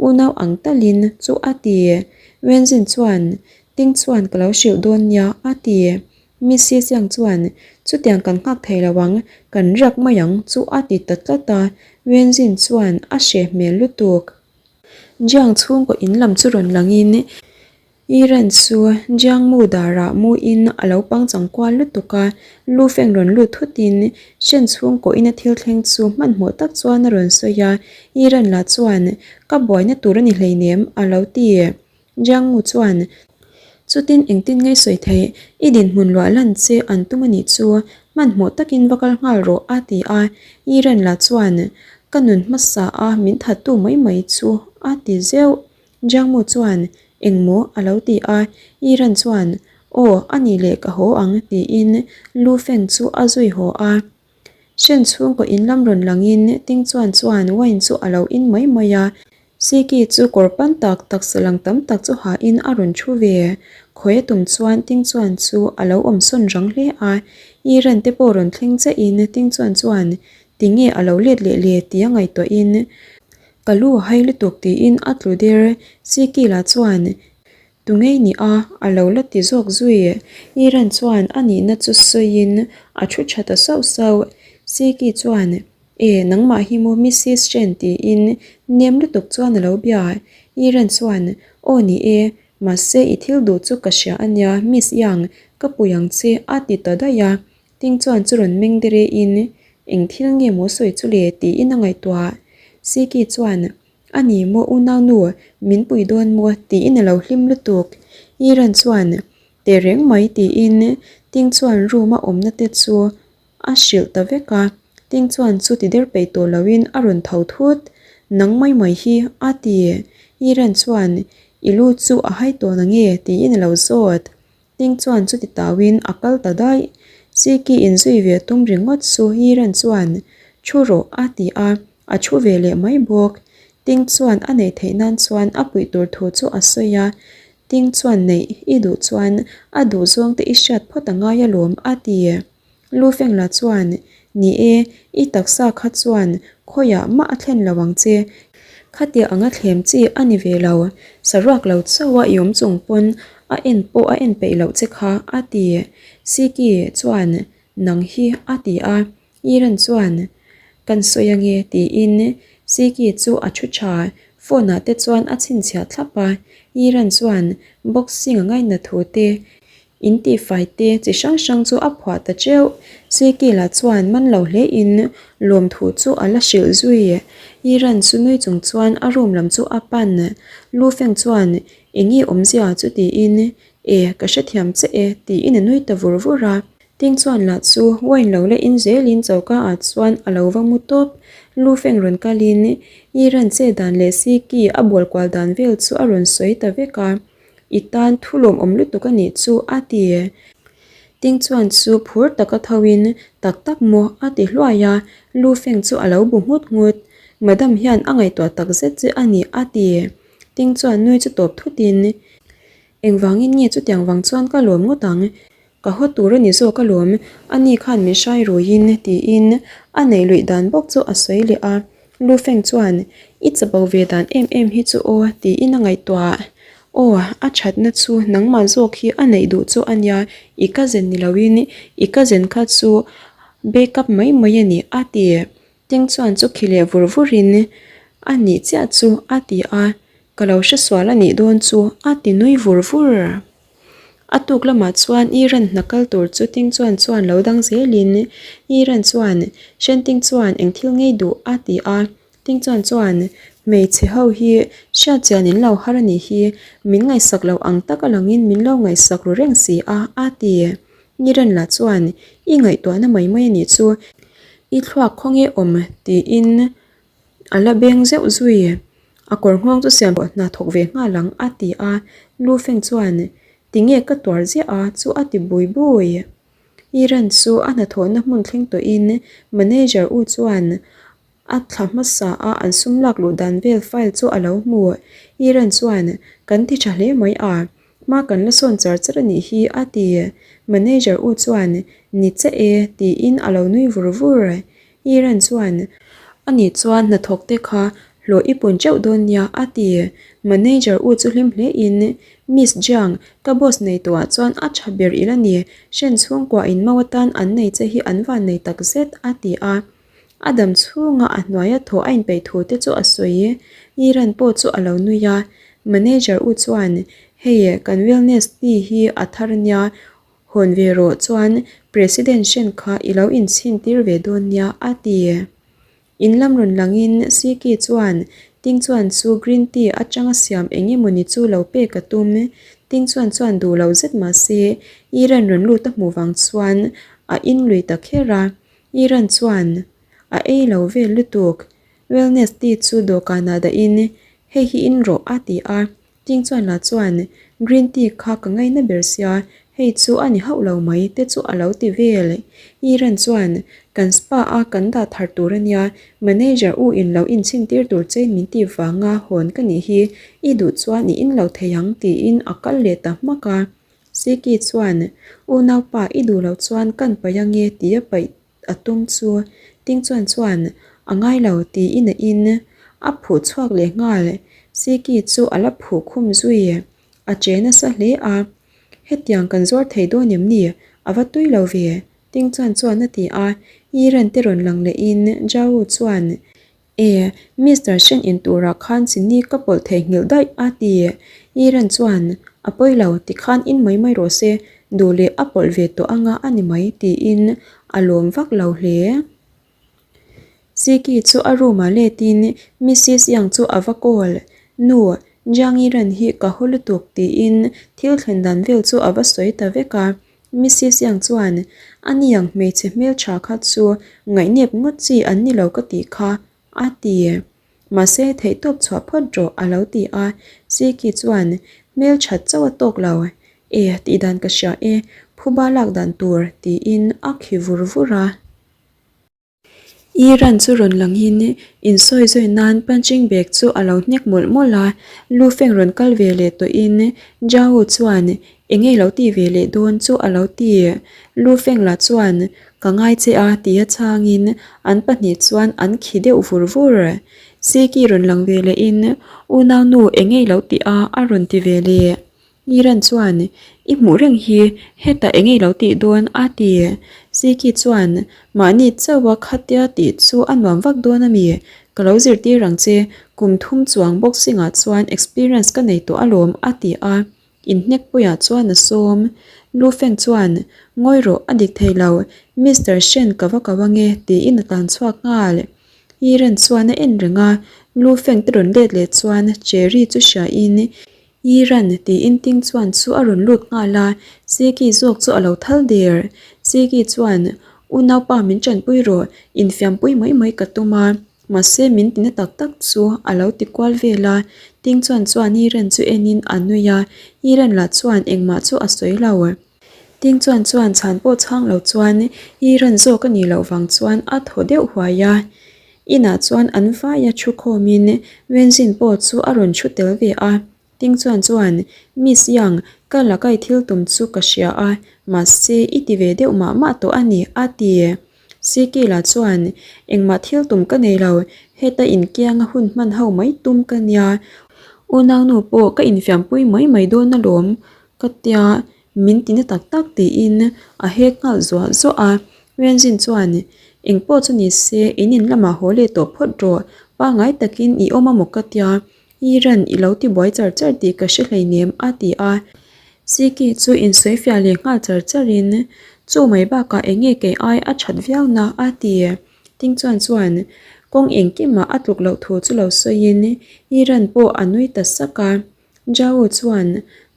unau ang talin chu a ti. Wenzin chuan, Ting chuan ka lo hrilh dawn nia a ti. Missy Chiang chuan, Chutiang kan nghak thei lo ang, kan riak mai ang chu a ti ta tlat a, Wenzin chuan a hreh hmel lutuk. Jiang chhungkaw in lam chu rawn langin Iran chu Jiang mu darah muin a lo pangchang kual lutuk a, lu feng rawn lut thutin Shen chhungkaw ina thil thleng chu hmanhmawh tak chuan a rawn sawi a, Iran lah chuan, Ka buaina tur a ni hleinem a lo ti. Jiangmu chuan, Chutin engtin ngei sawi theih, i dinhmun luah lan che an tum a nih chu, hmanhmawh takin va kal nghal rawh a ti a. Yiren lah chuan, Ka nun hmasa a min thattu mai mai chu a ti zeuh. Jiangmu chuan, Engmaw? a lo ti a. Yiren chuan, Aw, a nih leh ka haw ang tiin Lu Feng chu a zui haw a. Hren chhungkaw in lam rawn langin Ting Chuan chuan wine chu a lo in mai mai a. Siki chu kawr pan tak taksa lang tam tak chu hain a rawn thu ve. Khawi a tum chuan Ting Chuan chu a lo awm sawn rang hle a. Iran te pawh rawn thleng chiahin Ting Chuan chuan tinge a lo let leh le tia ngaihtuahin ka lu a hai lutuk tiin a tlu der. Siki lah chuan Tu ngei ni a, a lo la ti zawk zui. Iran chuan a nihna chu sawiin a thu tha ta sauh sauh. Siki chuan, E, nangmah hi maw Missis Chen tiin nem lutuk chuan a lo bia. Iran chuan, Aw ni e, mahse i thil duh chu ka hria a nia Miss Yang, ka pui ang che a ti ta daih a. Ting chuan chu rawn meng dere in, Eng thil nge maw sawi chu le tiin a ngaihtuah. Siki chuan, A ni maw unaunu, min pui dawn maw tiin a lo hlim lutuk. Iran chuan, Teh reng mai tiin Ting chuan room a awmna te chu a hrilh ta vek a. Ting chuan chu ti der peih tawh loin a rawn tho thut. Nang mai mai hi a ti. Iran chuan, I lu chu a hai tawh nange tiin a lo zawt. Ting chuan chuti tauin a kal ta daih. Siki inzui ve tum ringawt chu Hiran chuan, Thu rawh a ti a, a thu ve leh mai bawk. Ting chuan a neih theih nan chuan a puih tur thu chu a sawi a, Ting chuan neih i duh chuan a duh zawng te i hriat phawt a ngai alawm a ti. Lu Fengla chuan, Ni e, i taksa kha chuan khawiah mah a thlen lo ang che. Khatia anga thlem chi a ni ve lo, saruak lo chauha i awm chung pawn a en pawh a en peih loh che kha, a ti. Siki chuan, Nang hi, a ti a. Iran chuan, Kan sawi ange, tiin Siki chu a thu tha. Phone ah te chuan a chhinchhiah thlap a. Iran chuan, Boxing a ngaihna thu te, In tihfai te chi hrang hrang chu a phuah ta teuh. Siki lah chuan man lo hle in lawmthu chu a la hrilh zui. Iran chu nui chung chuan a room lam chu a pan. Lu Feng chuan enge awmzia chu tiin e ka hrethiam che e tiin a nui ta vur vur a. Ting chuan lah chu wine lo la in zelin choka ah chuan a lo va mu tawp. Lu Feng rawn kalin Iran che dan leh Siki a bual kual dan vel chu a rawn sawi ta vek a. I tan thu lawmawm lutuk a nih chu a ti. Ting chuan chu phur taka thoin tak tak maw a ti hluai a, Lu Feng chu a lo bu nghut nghut. Madam hian a ngaihtuah tak zet che a ni a ti. Ting chuan nui chu tawp thutin, Engvangin nge chutiang vang chuan ka lawm ngawt ang? Ka haw tur a ni zawk alawm, ani khan min hrai ruiin tiin a neih luih dan bawk chu a sawi leh a. Lu Feng chuan, I chapo ve dan em em hi chu aw tiin a ngaihtuah. Aw, a thatna chu nangmah zawk hi a neih duh chu a nia, i cousin ni loin i cousin kha chu back up mai mai a ni a ti. Ting chuan chu khi leh vur vurin a nih chiah chu a ti a, ka lo hresual a nih dawn chu a ti nui vur vur. A tuk lamah chuan Iran hna kal tur chu Ting chuan chuan lo dang zelin Iran chuan Shen Ting chuan eng thil ngei duh a ti a. Ting chuan chuan hmeichhe ho hi hriat chian in lo har a nih hi, min ngaihsak lo ang tak a langin min lo ngaihsak ru reng si a a ti. Iran lah chuan i ngaihtuahna mai mai a nih chu i thluak khawnge awm tiin A la beng zeuh zui. A kawr nghawng chu siam pawh hna thawk ve nghal ang a ti a. Lu Feng chuan, Tinge ka tuar ziah a chu a ti bui bui. Iran chu a hnathawhna hmun thleng tawhin manager u chuan a thla hmasa a an sum lak luh dan vel file chu a lo hmu. Iran chuan, Kan ti tha hle mai a, hma kan la sawn char char a nih hi a ti. Manager u chuan, Ni che e tiin a lo nui vur vur. Iran chuan, A nih chuan hnathawk te kha hlawh i pun teuh dawn nia, a ti. Manager u chu hlim hle in, Miss Jiang, ka boss nei tawhah chuan a tha ber i la ni, hren chhungkua in mau atan an nei che hi an van nei tak zet, a ti a. A dam chhunga a hnuaia thaw a inpeih thu te chu a sawi. Iran pawh chu a lo nui a. Manager u chuan, Hei, kan wellness tea hi a thar nia, Hawn ve rawh chuan President hren kha i lo inchhin tir ve dawn nia a ti. In lam rawn langin Siki chuan Ting chuan chu green tea atanga siam eng emawni chu lo pek a tum. Ting chuan chuan duh lo zet mah se Iran rawn lut a hmuh vang chuan a in lui ta kher a. Iran chuan a ei lo vel lutuk. Wellness tea chu dawhkanah dahin hei hi in rawh a ti a. Ting chuan lah chuan green tea kha ka ngaina ber sia, Hei chu a ni hauh lo mai te chu a lo ti vel. Iran chuan, Kan spa a kan dah thar tur a nia, manager u in lo inchhin tir tur chein min tih vanga hawn ka nih hi, i duh chuan i in lo thei ang tiin a kal leh ta hmak a. Siki chuan, Unaupa i duh loh chuan kan paih ange tia paih a tum chu Ting chuan chuan a ngai lo tiin a in a phuh chhuak leh nghal. Siki chu a la phuh khum zui. A che nasa hle a, Hetiang kan zuar thei dawn em ni? A va tui lo ve, Ting chuan chuan a ti a. Iran te rawn lang lehin Zhao chuan, E, Mister Shen in turah khan chini ka pawlh theihnghilh daih a ti. Iran chuan, A pawi lo, tikhan in mai mai rawh se, duh leh a pawlh ve tawh anga a ni mai, tiin a lawm vak lo hle. Siki chu a room ah letin Missis Yang chu a va call, Nu, Jiang Yiren hi ka haw lutuk tiin thil thlen dan vel chu a va sawi ta vek a. Missis Yang chuan, A niang hmeichhe hmeltha kha chu ngaihnep ngawt chi an ni lo ka tih kha, a ti. Mahse theihtawp chhuah phawt rawh a lo ti a, Siki chuan, Hmelthat chauh a tawk lo, e tihdan ka hria e, phuba lak dan tur tiin a khi vur vur a. Iran chu rawn langin insawi zawi nan punching bag chu a lo hnek mawlh mawlh a, lu feng rawn kal ve leh tawhin Zhao chuan eng nge lo tih ve leh dawn chu a lo ti. Lu feng lah chuan ka ngai che a tia chhangin an pahnih chuan an khi deuh vur vur. Siki rawn lang ve lehin unaunu eng nge lo tih a a rawn ti ve leh. Iran chuan, I hmuh reng hi, hetah eng nge lo tih dawn? a ti. Siki chuan, Mahni chauha khatia tih chu a nuam vak dawn a mi? Ka lo zirtir ang che, kum thum chuang boxing-ah chuan experience ka nei tawh alawm, a ti a. Inhnekpuiah chuan a sawm. Lu Feng chuan, Ngawi rawh, a dik thei lo. Mister Shen ka va ko ange, tiin a tlan chhuak nghal. Iran chuan a en reng a, Lu Feng te rawn let leh chuan Cherry chu hriain, Iran tiin Ting chuan chu a rawn lut nghal a, Siki zawk chu a lo thal der. Siki chuan, Unaupa min tanpui rawh, infiampui mai mai ka tum a, mahse min tina tak tak chu a lo ti kual vel a. Ting chuan chuan Iran chu enin a nui a, Iran lah chuan engmah chu a sawi lo. Ting chuan chuan chhan pawh chhang lo chuan Iran zawk a nih loh vang chuan a thaw deuh huai a. Inah chuan an vaia thu khawmin Wenzin pawh chu a rawn thu tel ve a. Ting chuan chuan, Miss Yang, ka lakai thil tum chu ka hria a, mahse i ti ve deuh mah mah tawh a ni, a ti. Sikila chuan, Engmah thil tum ka nei lo, heta inkianga hun hman ho mai tum ka nia. Unaunu pawh ka infiampui mai mai dawn alawm, ka tia, min ti na tak tak tiin a hek nghal zuah zuah a. Renzin chuan, Eng pawh chu ni se, in in lamah haw leh tawh phawt rawh, pangngai takin i awm a maw ka tia, i ran i lo ti buai char char tih ka hre hleinem a ti a. Siki chu insawifiah leh nghal char charin, Chu mai bakah eng nge kei ai a that viau na a ti. Ting chuan chuan kawng engkimah a tluk loh thu chu lo sawiin i ran pawh a nui ta sak a. Zhao chuan,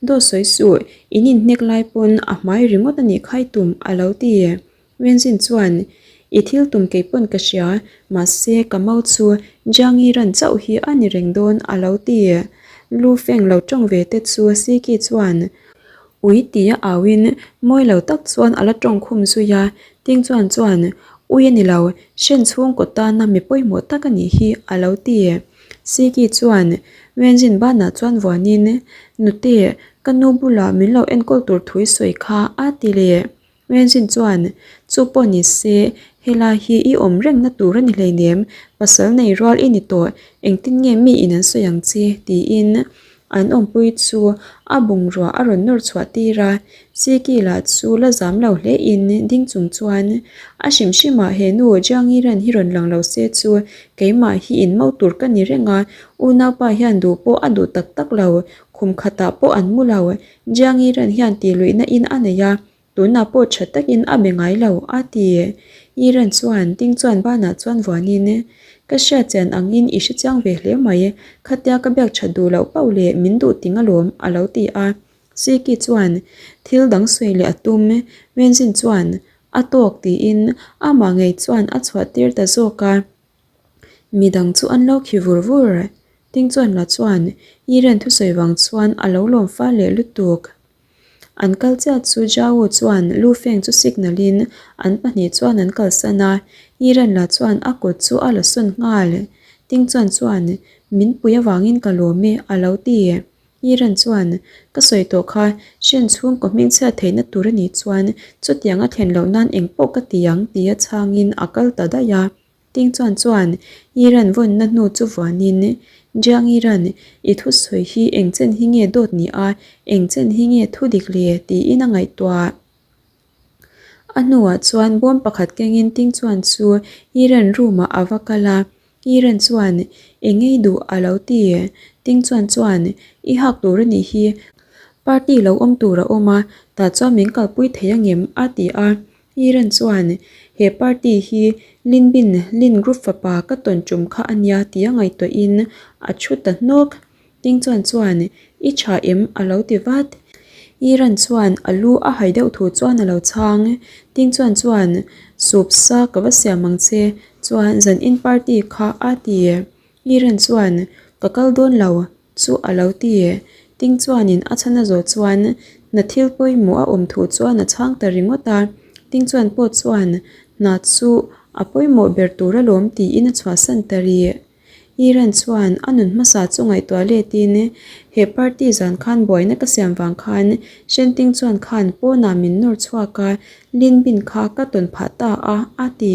Dawt sawi suh, in inhnek lai pawn a hmai ringawt a nih khai tum, a lo ti. Wenzin chuan, I thil tum kei pawn ka hria, mahse ka mau chu Jiang Yiran chauh hi a ni reng dawn, a lo ti. Lu Feng lo tawng ve te chu Siki chuan, Ui tia auin mawi lo tak chuan a la tawng khum zui a, Ting chuan chuan, Ui a ni lo, Shen chhungkaw tana mi pawimawh tak a nih hi, a lo ti. Siki chuan Wenzin banah chuan vuanin, Nute, ka nu bulah min lo enkawl tur thu i sawi kha, a ti leh. Wenzin chuan, Chu pawh ni se, helai hi i awm rengna tur a ni hleinem, pasal nei rual i ni tawh, engtin nge mi in an sawi ang che? tiin An awmpui chu a bungrua a rawn nawr chhuah tir a, Siki lah chu la zam lo hle in ding chung chuan a hrim hrim ah he nu Jiangiran hi rawn lang lo se chu keimah hi in mo tur ka ni reng a, unaupa hian duh pawh a duh tak tak lo, khum khatah pawh an mu lo, Jiangiran hian tih luihna in a nei a, Tunah pawh tha takin a be ngai lo, a ti. Iran chuan ding chuan banah chuan vuanin, Ka hriat chian angin i hre chiang ve hle mai, khatia ka biak that duh loh pauh leh min duh ting alawm, a lo ti a. Siki chuan thil dang sawi leh a tum. Wenzin chuan, A tawk, tiin amah ngei chuan a chhuah tir ta zawk a. Midang chu an lo khi vur vur. Ding chuan la chuan Iran thusawi vang chuan a lo lawm fal leh lutuk. An kal chiah chu Zhao chuan Lu Feng chu signal in an pahnih chuan an kalsan a, Yiren lah chuan a kut chu a la sawn nghal. Ting Chuan chuan, Min pui avangin ka lawm e, a lo ti. Yiren chuan, Ka sawi tawh kha, Shen chhungkaw hmingchhiat theihna tur a nih chuan chutiang a thlen loh nan engpawh ka ti ang, tia chhangin a kal ta daih a. Ting Chuan chuan Iran vawnna hnu chu vuanin, Jiang Iran, i thusawi hi eng chen hi nge dawt ni a, eng chen hi nge thu dik le? tiin a ngaihtuah. A hnuah chuan bawm pakhat kengin Ting Chuan chu Iran room-ah a va kal a, Iran chuan, Eng ngei duh a lo ti. Ting Chuan chuan, I hak tur a nih hi, party lo awm tur a awm a, tah chuan min kalpui thei angem? a ti a. Iran chuan, He party hi Lin Bin Lin Group fapa ka tawn tum kha a nia tia ngaihtuahin a thu ta hnawk. Ting Chuan chuan, I tha em? a lo ti vat. Iran chuan a lu a hai deuh thu chuan a lo chhang. Ting Chuan chuan, Sup sa ka va siam ang che, chuan zan in party kha a ti. Iran chuan, Ka kal dawn lo, chu a lo ti. Ting chuanin a chhan a zawh chuan hna thil pawimawh a awm thu chuan a chhang ta ringawt a. Ting chuan pawh chuan hna chu a pawimawh ber tur alawm tiin a chhuahsan ta rih. Iran chuan a nun hmasa chu ngaihtuah letin he party zan khan buaina ka siam vang khan Shen Ting chuan khan pawnah min nawr chhuak a, Lin Bin kha ka tawn phah ta a, a ti.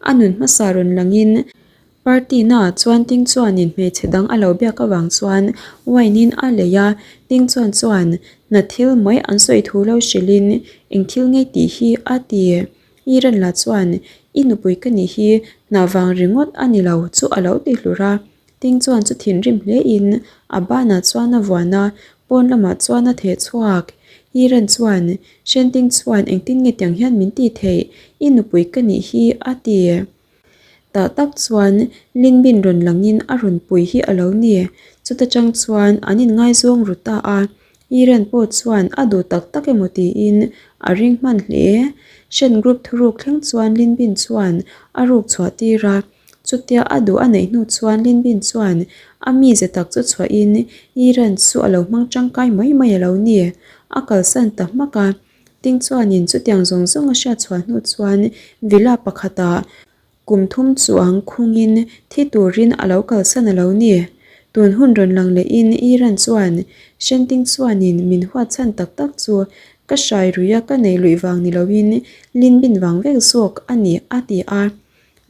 A nun hmasa rawn langin Party naah chuan Ting chuanin hmeichhe dang a lo biak avang chuan wine in a lei a, Ting chuan chuan hna thil mai an sawi thu lo hrilhin eng thil ngei tih hi a ti. Iran lah chuan i nupui ka nih hi hna vang ringawt a ni lo chu a lo ti hlur a, Ting chuan chu thinrim hle in a banah chuan a vuan a, pawn lamah chuan a theh chhuak. Iran chuan Shen Ting chuan engtin nge tiang hian min tih theih, i nupui ka nih hi a ti. Tah tak chuan Lin Bin rawn langin a rawn pui hi a lo ni. Chuta tang chuan an inngaizawng ru ta a, Iran pawh chuan a duh tak tak emaw tiin a ring hman hle. Shen Group thuruk thleng chuan Lin Bin chuan a ruk chhuah tir a, chutia a duh a neih hnu chuan Lin Bin chuan a mize tak chu chhuahin Iran chu a lo hmang tangkai mai mai a lo ni. A kalsan ta hmak a. Ting chuanin chutiang zawng zawng a hriat chhuah hnu chuan villa pakhatah kum thum chuang khungin thi turin a lo kalsan a lo ni. Tun hun rawn lang lehin Iran chuan Shenting chuanin min huat chhan tak tak chu ka hrai ruia ka nei luih vang ni loin Linbin vang vek zawk a ni a ti a.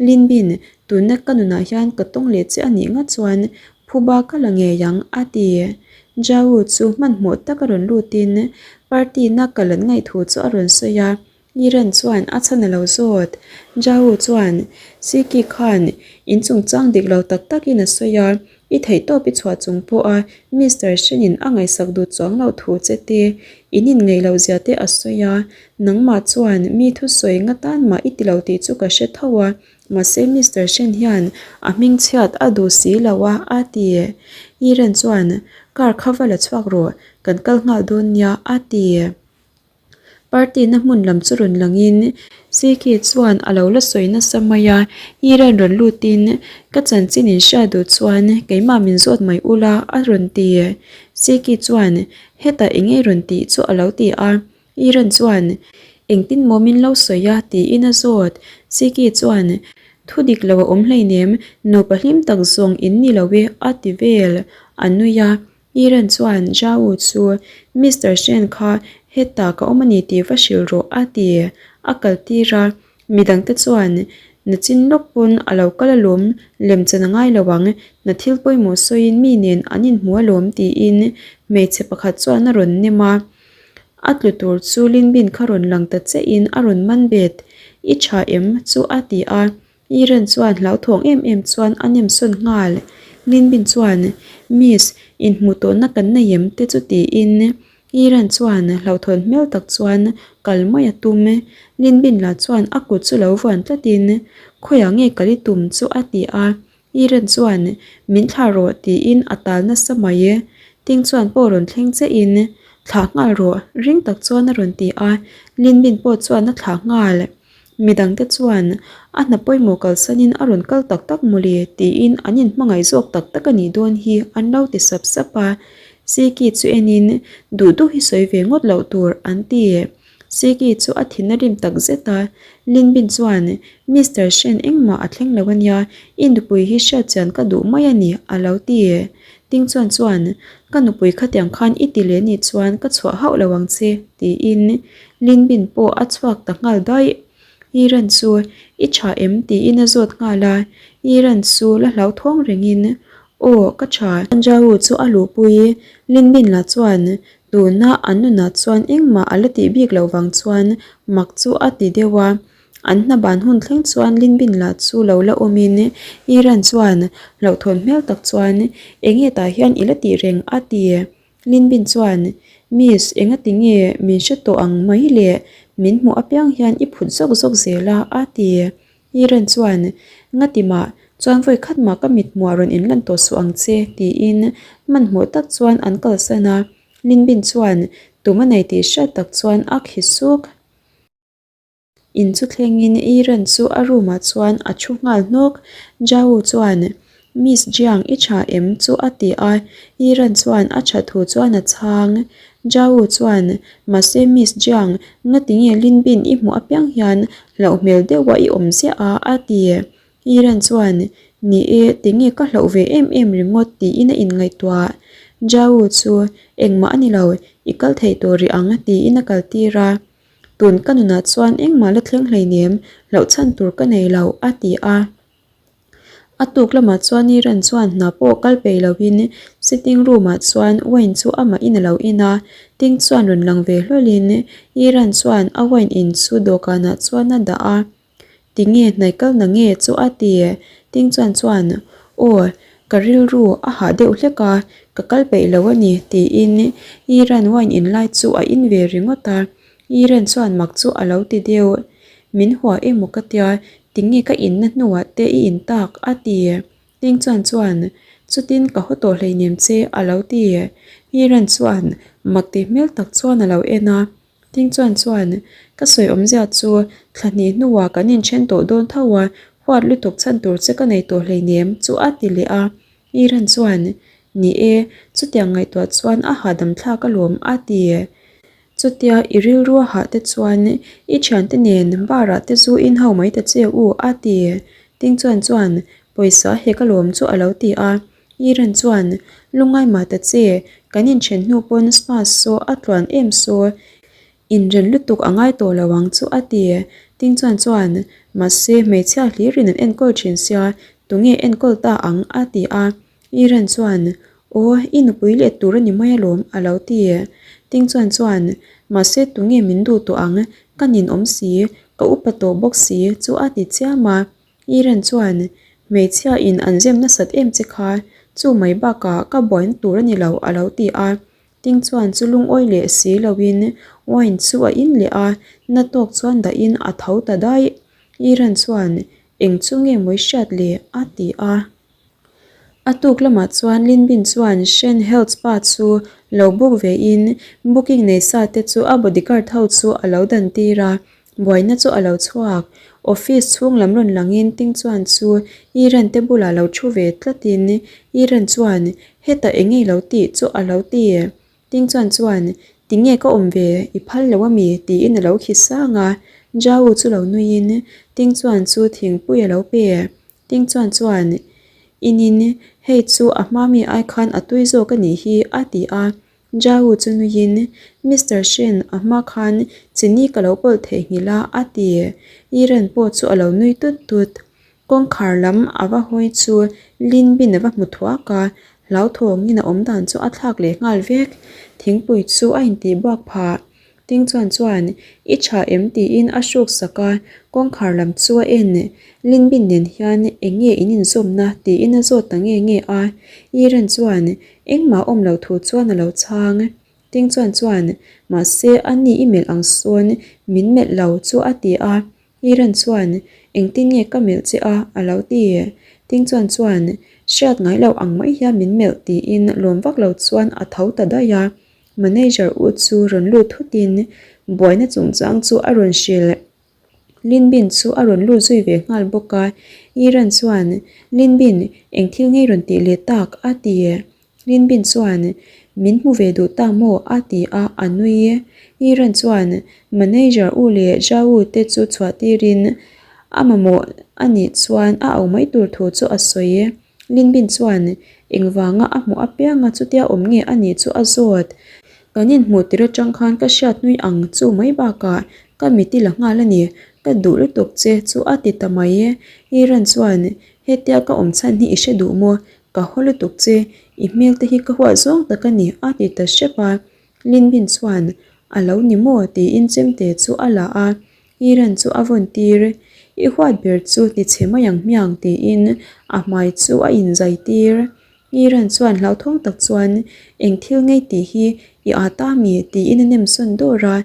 Linbin, tuna ka nunah hian ka tawng leh che a nih ngawt chuan phuba ka la ngei ang, a ti. Zhao chu hmanhmawh tak a rawn lutin party na kal an ngaih thu chu a rawn sawi a, Yiren chuan a chhan a lo zawt. Zhao chuan, Siki khan in chungchang dik lo tak takin a sawi a, I theihtawp i chhuah chung pawha Mister Shen-in a ngaihsak duh chuang loh thu che te, in inngeih loh zia te a sawi a, nangmah chuan mi thusawi nga tan mah i ti lo tih chu ka hre tho a, mahse Mister Shen hian a hmingchhiat a duh si lo a, a ti. Yiren chuan, Car kha va la chhuak rawh, kan kal nghal dawn nia, a ti. Party na hmun lam chu rawn langin Siki chuan a lo la sawi nasa mai a, Iran rawn lutin ka chanchin in hriat duh chuan keimah min zawt mai ula a rawn ti. Siki chuan hetah eng nge rawn tih chu a lo ti a, Iran chuan engtin maw min lo sawi a tiin a zawt. Siki chuan thu dik lo a awm hleinem nupa hlim tak zawng in ni lo e a ti vel a nui a. Iran chuan Zhao chu Mister Shen kha hetah ka awm a ni tih va hrilh rawh a ti. A kal tir a, midangte chuan nachin lawk pawn a lo kal alawm, lemchan a ngai lo ang, hna thil pawimawh sawiin mi nen an inhmu alawm tiin hmeichhe pakhat chuan a rawn nem a. A tlu tur chu Linbin kha rawn lang ta chiahin a rawn man bet, I tha em? chu a ti a. Iran chuan hlauthawng em em chuan a nem sawn nghal. Linbin chuan, Miss, inhmuh tawhna kan nei em? te chu tiin Iran chuan hlauhthawn hmel tak chuan kal mai a tum. Linbin lah chuan a kut chu lo vuan tlatin, Khawiah nge kal i tum chu a ti a. Iran chuan, Min thlah rawh tiin a tal nasa mai. Ting chuan pawh rawn thleng chiahin, Thlah nghal rawh ring tak chuan a rawn ti a. Linbin pawh chuan a thlah nghal. Midangte chuan a hna pawimawh kalsanin a rawn kal tak tak mawle tiin an inhmangaih zawk tak tak a nih dawn hi an lo ti sap sap a. Siki chu enin duh duh hi sawi ve ngawt loh tur an ti. Siki chu a thin a rim tak zet a, Linbin chuan Mister Shen engmah a thleng lo ania, i nupui hi hriat chian ka duh mai a ni a lo ti. Ting chuan chuan ka nupui khatiang khan i ti leh nih chuan ka chhuah hauh lo ang che tiin Linbin pawh a chhuak ta nghal daih. Iran chu i tha em tiin a zawt nghal a, Iran chu la hlauthawng rengin Aw ka tha. Anjaru chu a luhpui, Linbin lah chuan tuna an nunah chuan engmah a la tih bik loh vang chuan mak chu a ti deuh a, an hna ban hun thleng chuan Linbin lah chu lo la awmin Iran chuan hlauhthawn hmel tak chuan enge tah hian i la tih reng a ti. Linbin chuan, Miss, engati nge min hre tawh ang mai le? Min hmuh apiang hian i phut zawk zawk zel a, a ti. Iran chuan, Ngati mah, chuan vawi khat mah ka mithmuah rawn inlan tawh suh ang che, tiin hmanhmawh tak chuan an kalsan a. Linbin chuan tum a nei tih hriat tak chuan a khi suk. In chu thlengin Iran chu a room ah chuan a thu nghal hnawk. Jao chuan, Miss Jiang i tha em chu a ti a, Iran chuan a tha thu chuan a chhang. Jao chuan, Mahse Miss Jiang, ngatinge Linbin i hmuh apiang hian hlauh hmel deuha i awm ziah a a ti. Iran chuan, Ni e, tinge ka hlauh ve em em ringawt tiin a inngaihtuah. Jao chu, Engmah a ni lo, i kal thei tawh rih ang tiin a kaltir a. Tun ka nunah chuan engmah la thleng hleinem, hlauh chhan tur ka nei lo, a ti a. A tuk lamah chuan Iran chuan hna pawh kal peih loin sitting room-ah chuan wine chu amahin a lo in a, Ting chuan rawn lang ve hlawlhin Iran chuan a wine in chu dawhkanah chuan a dah a. Tinge hnaih kal na nge chu a ti? Ting chuan chuan, Aw, ka rilru a hah deuh hlek a, ka kal peih lo a ni, tiin Iran wine in lai chu a in ve ringawt a. Iran chuan mak chu a lo ti deuh. Min hua emaw ka tia, tinge ka inna hnuah te i in tak? a ti. Ting chuan chuan, Chutin ka haw tawh hleinem che, a lo ti. Iran chuan mak tih hmel tak chuan a lo en a. Ting chuan chuan, Ka sawi awmzia chu thla hnih hnuah kan inthen tawh dawn tho a, huat lutuk chhan tur che ka nei tawh hleinem chu a ti leh a. Iran chuan, Ni e, chutiang ngaihtuah chuan a hahdam thlak alawm a ti. Chutia i rilru a hah te chuan i thiante nen bar ah te zu in ho mai ta che u a ti. Ting chuan chuan, Pawisa hek alawm chu a lo ti a. Iran chuan, Lungngai mah ta che, kan inthen hnu pawn spa saw a tluan em saw, inren lutuk a ngai tawh lo ang chu a ti. Ting chuan chuan, Mahse, hmeichhia hlirin an enkawl thin sia, tunge enkawl ta ang? a ti a. Iran chuan, Aw, i nupui let tur a ni mai alawm a lo ti. Ting chuan chuan, Mahse, tunge min duh tawh ang? Ka ninawm si, ka upa tawh bawk si chu a ti chiam a. Iran chuan, Hmeichhia in an zem nasat em che kha, chu mai bakah ka buaina tur a ni lo a lo ti a. Ting chuan chu lungawi leh si loin wine chu a in leh a, na tawk chuan dahin a tho ta daih. Iran chuan, Eng chu nge mawi hriat le? a ti a. A tuk lamah chuan Linbin chuan Shen Health Spa chu lo book ve in booking nei sa te chu a bodyguard ho chu a lo dan tir a, buaina chu a lo chhuak. Office chhung lam rawn langin Ting chuan chu Yiren te bulah lo thu ve tlatin Yiren chuan hetah eng nge lo tih chu a lo ti. Ting chuan chuan tinge ka awm ve i phal lo ami tiin a lo khi sang a, Jao chu lo nuiin Ting chuan chu thingpui a lo pe. Ting chuan chuan, Inin, hei chu a hma mi ai khan a tui zawk a nih hi, a ti a. Jao chu nuiin, Mister Shen, a hma khan chini ka lo pawlh theihnghilh a, a ti. Yiren pawh chu a lo nui tut tut. Kawngkhar lam a va hawi chu Lin Bin a va hmu thuak a, hlauthawngin a awm dan chu a thlak leh nghal vek. Thingpui chu a intihbuak phah. Ting chuan chuan, I tha em? tiin a hruk sak a, kawngkhar lam chu a en. Linbin nen hian eng nge in inzawmna? tiin a zawt ta nge nge a. Yiren chuan engmah awm lo thu chuan a lo chhang. Ting chuan chuan, Mahse, a ni i melh ang sawn min melh lo chu a ti a. Yiren chuan, Engtin nge ka melh che a? a lo ti. Ting chuan chuan, Hriat ngai lo ang mai hian min melh tiin lawm vak lo chuan a tho ta daih a. Manager u chu rawn lut thutin buaina chungchang chu a rawn hrilh. Linbin chu a rawn lut zui ve nghal bawk a, Yiran chuan, Linbin, eng thil ngei rawn tih leh tak? a ti. Linbin chuan, Min hmu ve duh ta maw? a ti a, a nui. Iran chuan manager u leh Zhao te chu chhuah tirin a mamawh a nih chuan a au mai tur thu chu a sawi. Linbin chuan engvanga a hmuh apianga chutia awm nge a nih chu a zawt. Kan inhmuh tir atang khan ka hriat nui ang chu mai bakah ka mit i la nghal a ni, ka duh lutuk che chu a ti ta mai. Iran chuan hetia ka awm chhan hi i hre duh maw? Ka haw lutuk che, i hmel te hi ka huat zawng tak a ni a ti ta hrep a. Linbin chuan a lo ni maw tiin chemte chu a la a, Iran chu a vawn tir. I huat ber chu ti chhe mai ang hmiang tiin a hmai chu a inzai tir. Iran chuan hlauthawng tak chuan eng thil ngei tih hi i ât a mi tiin a nem sawn dawr a.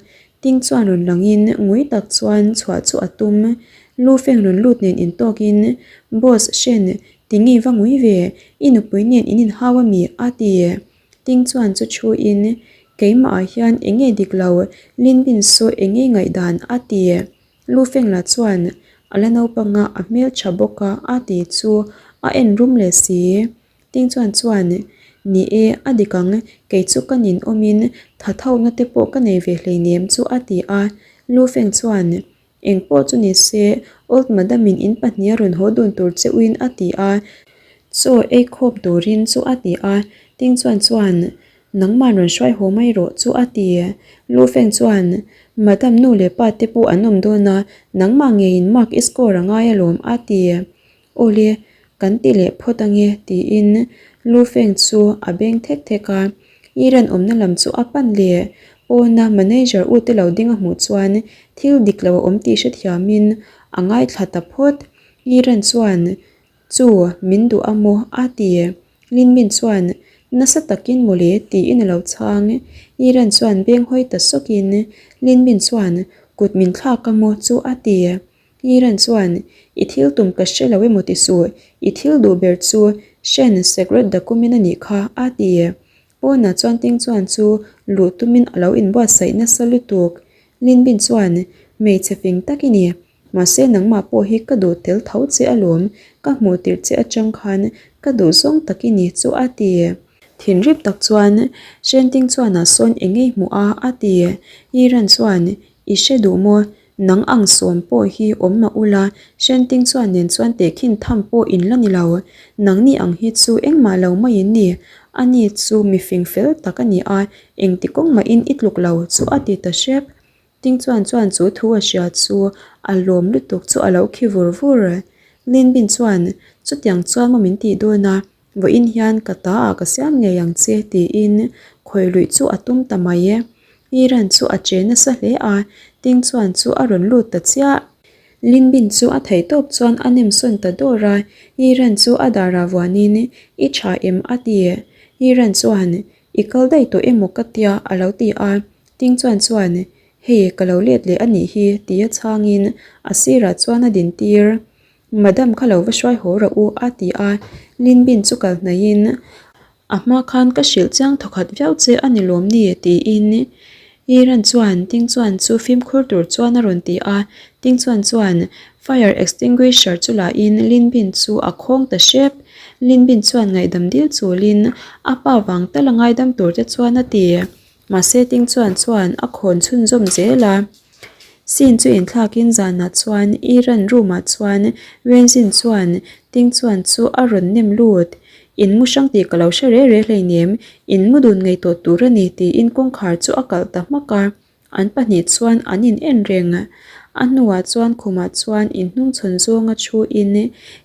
Ting chuan rawn langin ngui tak chuan chhuah chu a tum. Lu feng rawn lut nen intawkin Boss Shen ti ngei va ngui ve, i nupui nen in inhau a mi a ti. Ting chuan chu thu in keimah ah hian eng nge dik lo, Lin Bin saw eng nge ngaihdan a ti. Lu Feng lah chuan a la naupang a, a hmel tha bawk a a ti chu a en rum leh si. Ting chuan chuan ni e, a dik ang, kei chu ka nin awm in tha tho na te pawh ka nei ve hleinem chu a ti a. Lu Feng chuan Eng pawh chu ni se, Old Madam-in in pahniha rawn haw dun tur che uin a ti a, chaw ei khawp turin chu a ti a, Ting chuan chuan, Nangman rawn hruai haw mai rawh chu a ti. Lu Feng chuan, Madam nu leh pa te pawh an awm dawn a, nangmah ngeiin mark i score a ngai alawm a ti. Awle, kan ti leh phawt ange tiin Lu Feng chu a beng thek thek a, Iran awmna lam chu a pan leh. Pawna manager u te lo ding a hmuh chuan thil dik lo a awm tih hrethiamin a ngaithla ta phawt. Iran chuan, Chu, min duh a maw? a ti. Lin Min chuan, Nasa takin mawle tiin a lo chhang. Iran chuan beng hawi ta sawkin Lin Min chuan, Kut min thlak a maw chu a ti. Iran chuan, I thil tum ka hre lo emaw ti suh, i thil duh ber chu Shen Secret document a nih kha, a ti. Pawnah chuan Ting chuan chu luh tumin a lo inbuatsaih nasa lutuk. Lin Bin chuan, Hmeichhe fing tak i ni, mahse nangmah pawh hi ka duh tel tho che alawm, ka hmuh tirh che atang khan ka duh zawng tak i ni chu a ti. Thinrip tak chuan Shen Ting chuanah sawn eng ngei hmuh a, a ti. Iran chuan, I hre duh maw? Nang ang sawm pawh hi awm mah ula, Shenting chuan nen chuan tehkhin tham pawh in la ni lo. Nangni ang hi chu engmah lo mai in ni. Ani chu mi fing fel tak a ni a, engti kawng mahin i tluk lo chu a ti ta hrep. Ting chuan chuan chu thu a hria chu a lawm lutuk chu a lo khi vur vur. Lin Bin chuan, Chutiang chuan maw min tih dawn a, Vawiin hian ka ta ah ka siam ngei ang che tiin khawi luih chu a tum ta mai e. Iran chu a che nasa hle a, Ting chuan chu a rawn lut ta chiah. Lin Bin chu a theih tawp chuan a nem sawn ta dawr a, Iran chu a darah vuanin I tha em a ti. Iran chuan I kal daih tawh emaw ka tia a lo ti a, Ting chuan chuan Hei ka lo let leh a nih hi tia chhangin a sirah chuan a din tir. Madam kha lo va hruai haw rawh u a ti a, Lin Bin chu kal hnaihin a hma khan ka hrilh chiang thawkhat viau che a ni lawm ni tiin Iran chuan Ting Chuan chu fimkhur tur chuan a rawn ti a, Ting Chuan chuan fire extinguisher chu lahin Lin Bin chu a khawng ta hrep. Lin Bin chuan ngaihdam dil chulin a pa vang tal a ngaidam tur te chuan a ti. Mahse Ting Chuan chuan a khawn chhunzawm zel a. Scene chu inthlakin zanah chuan Iran room ah chuan Wenzin chuan Ting Chuan chu a rawn nem lut. In mu hrang tih ka lo hre re re hleinem, in mu dun ngei tawh tur a ni tiin kawngkhar chu a kalh ta hmak a. An pahnih chuan an in en reng. A hnuah chuan khumah chuan in hnungchhawn zawnga thu in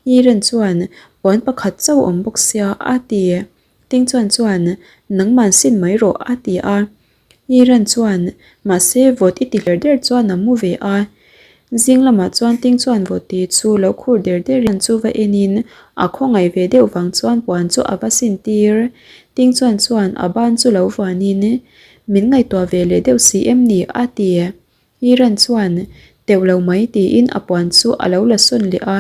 Iran chuan puan pakhat chauh awm bawk sia a ti. Ting chuan chuan, Nangman sin mai rawh, a ti a. Iran chuan, Mahse, vawt i ti hler der chuan a mu ve a. Zing lamah chuan Ting chuan vawt ti chu lo khur der der in chu va enin a khawngaih ve deuh vang chuan puan chu a va sin tir. Ting chuan chuan a ban chu lo vuanin, Min ngaihtuah ve leh deuh si em ni? a ti. Iran chuan teuh lo mai tiin a puan chu a lo la sawn leh a,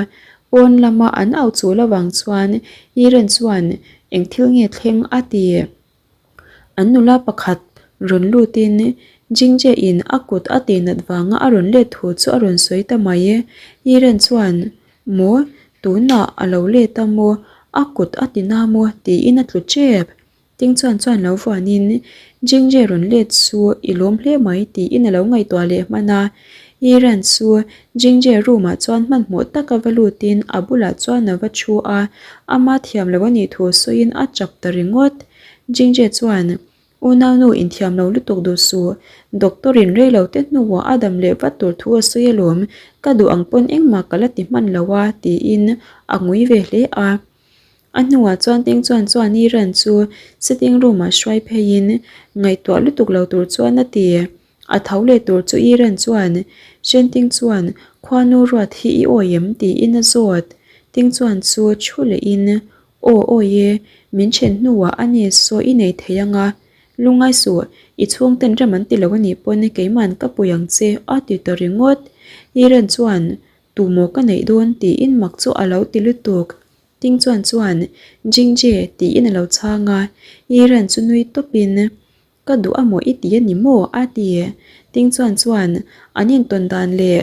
pawn lama an au chul avang chuan Iran chuan eng thil nge thleng a ti. An nula pakhat rawn lutin Jingje in a kut a tih nat vanga a rawn let thu chu a rawn sawi ta mai. Iran chuan maw tunah a lo let a maw a kut a ti na maw tiin a tlu tep. Ting chuan chuan lo vuanin Jingje rawn let chu i lawm hle mai tiin a lo ngaihtuah leh hman a. Yiren chu Jingje room ah chuan hmanhmawh taka va lutin a bulah chuan a va thu a, ama thiam lo a nih thu sawiin a chap ta ringawt. Jingje chuan Unaunu inthiam lo lutuk duh suh, doctor in rei lo te hnuah a dam leh vat tur thu a sawi alawm, ka duh ang pawn engmah ka la ti hman lo a tiin a ngui ve hle a. A hnuah chuan Ting chuan chuan i ran chu sitting room ah hruai pheiin ngaihtuah lutuk lo tur chuan a ti. A tho leh tur chu i ran chuan Shen Ting chuan khuanu ruat hi i awi em tiin a zawt. Ting chuan chu thu lehin Aw awi e, min then hnuah a ni saw i nei thei anga, lungai suh, i chhungten rem an ti lo anih pawn keiman ka pui ang che a ti ta ringawt. I ran chuan Tumaw ka neih dawn tiin mak chu a lo ti lutuk. Ting chuan chuan Jingje tiin a lo chhang a, I ran chu nui tawpin Ka duh a maw i ti a ni maw? a ti. Ting chuan chuan an intawn dan leh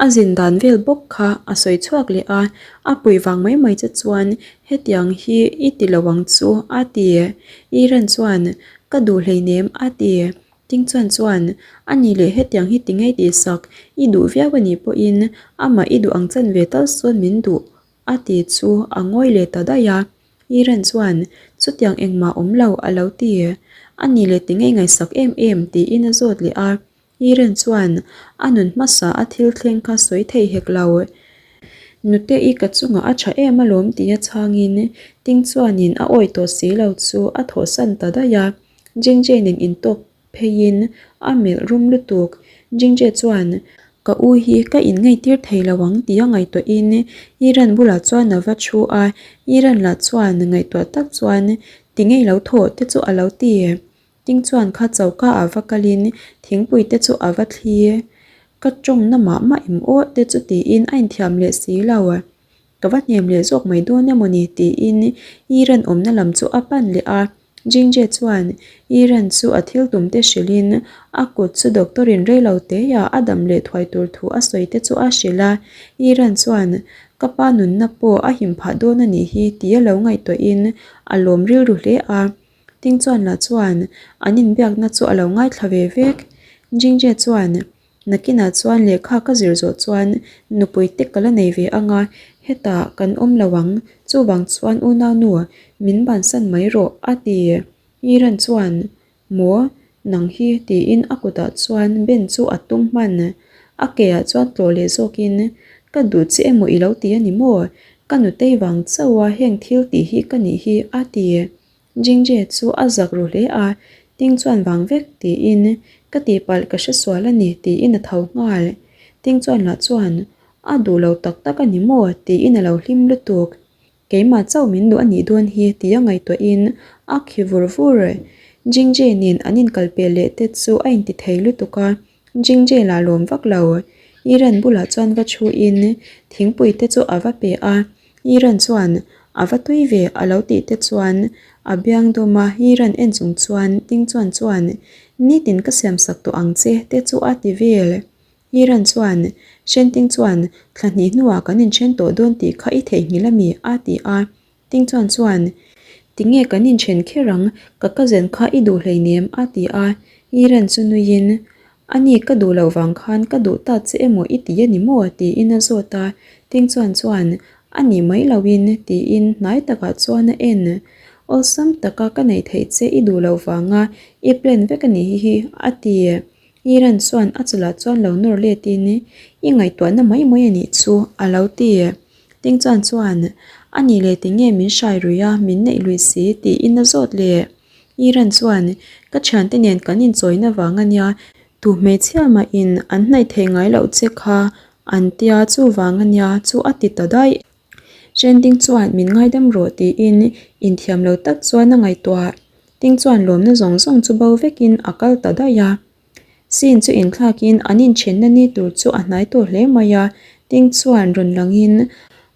a zin dan vel bawk kha a sawi chhuak leh a, a pui vang mai mai che chuan hetiang hi i ti lo ang chu a ti. Iran chuan Ka duh hleinem a ti. Ting chuan chuan A ni leh hetiang hi ti ngei tih sak i duh viau a nih pawhin amah i duh ang chan ve tal sawn min duh a ti chu a ngawi leh ta daih a. Iran chuan, Chutiang engmah awm lo, a lo ti. A ni leh ti ngei ngaihsak em em, tiin a zawt leh a. Iran chuan, A nun hmasa a thil thleng kha sawi thei hek lo. Nute i ka chungah a tha em alawm tia chhangin Ting chuanin a awi tawh si lo chu a thawhsan ta daih a. Jingje nen intawk pheiin a melh rum lutuk. Jingje chuan, Ka u hi ka inngaihtir thei lo ang tia ngaihtuahin Iran bulah chuan a va thu a, Iran lah chuan ngaihtuah tak chuan ti ngei lo thawh te chu a lo ti. Ting chuan kha choka ah va kalin thingpui te chu a va thli. Ka tawngna mah mah em aw te chu tiin a inthiam leh si lo. Ka va hnem leh zawk mai dawn emawni tiin Iran awmna lam chu a pan leh a. Jingje chuan Iran chu a thil tum te hrilhin a kut chu doctor in reilo teia a dam leh thuai tur thu a sawi te chu a hrilh a. Iran chuan ka pa nunna pawh a him phah dawn a nih hi tia lo ngaihtuahin a lawm rilru hle a. Ting chuan lah chuan an inbiakna chu a lo ngaithla ve vek. Jingje chuan Nakinah chuan lehkha ka zir zawh chuan nupui te ka la nei ve ang a, hetah kan awm lo ang, chuvang chuan unaunu min bansan mai rawh a ti. Iran chuan, Maw, nang hi tiin a kutah chuan Ben chu a tum hman. A keah chuan tlawh leh zawkin, Ka duh che emaw i lo ti a ni maw? Ka nutei vang chauha heng thil tih hi ka nih hi a ti. Jingje chu a zak ru hle a, Ting chuan vang vek tiin, Ka tihpalh ka hre sual a ni tiin a tho nghal. Ting chuan lah chuan, A duh lo tak tak a ni maw? tiin a lo hlim lutuk. Keimah chauh min duh a nih dawn hi tia ngaihtuahin a khi vur vur. Jingje nen an inkalpel leh te chu a inti thei lutuk a, Jingje lah lawm vak lo. Iran bulah chuan va thuin thingpui te chu a va pe a, Iran chuan a va tui ve a lo tih te chuan a biang dawm a, Iran en chung chuan Ting chuan chuan nitin ka siam sak tawh ang che te chu a ti vel. Iran chuan Shen Ting chuan thla hnih hnuah kan inthen tawh dawn tih kha i theihnghilh a mi a ti a. Ting chuan chuan, Tinge kan inthen kher ang, ka cousin kha i duh hleinem a ti a, Iran chu nuiin, A ni ka duh loh vang khan ka duh ta che emaw i ti a ni maw? tiin a zawt a, Ting chuan chuan, A ni mai loin tiin hnai takah chuan a en. Awlsam taka ka neih theih che i duh loh vanga i plan vek a nih hi a ti. Iran chuan a chawlh chuan lo nawr letin, I ngaihtuahna mai mai a nih chu, a lo ti. Ting chuan chuan, A nih leh tinge min hrai rui a, min neih lui si, tiin a zawt leh. Iran chuan, Ka thiante nen kan inchawina vang a nia, tu hmeichhia mahin an hnaih theih ngai loh che kha an tia chuvang a nia chu a ti ta daih. Trending chuan min ngaidam rawh tiin inthiam lo tak chuan a ngaihtuah. Ting chuan lawmna zawng zawng chu bo vekin a kal ta daih a. Scene chu inthlakin an inthenna ni tur chu a hnai tawh hle mai a, Ting chuan rawn langin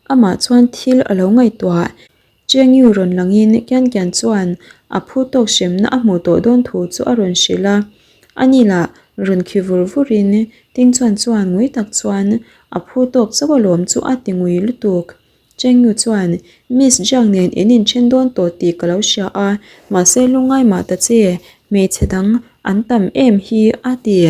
amah chuan thil a lo ngaihtuah. Cheng Yu rawn langin Kian Kian chuan a phu tawk hremna a hmuh tawh dawn thu chu a rawn hrilh a. Ani lah rawn khi vur vurin Ting chuan chuan ngui tak chuan a phu tawk chauh alawm chu a ti ngui lutuk. Cheng Yu chuan, Miss Jiang nen in inthen dawn tawh tih ka lo hria a, mahse lungngai mah ta che, hmeichhe dang an tam em hi a ti.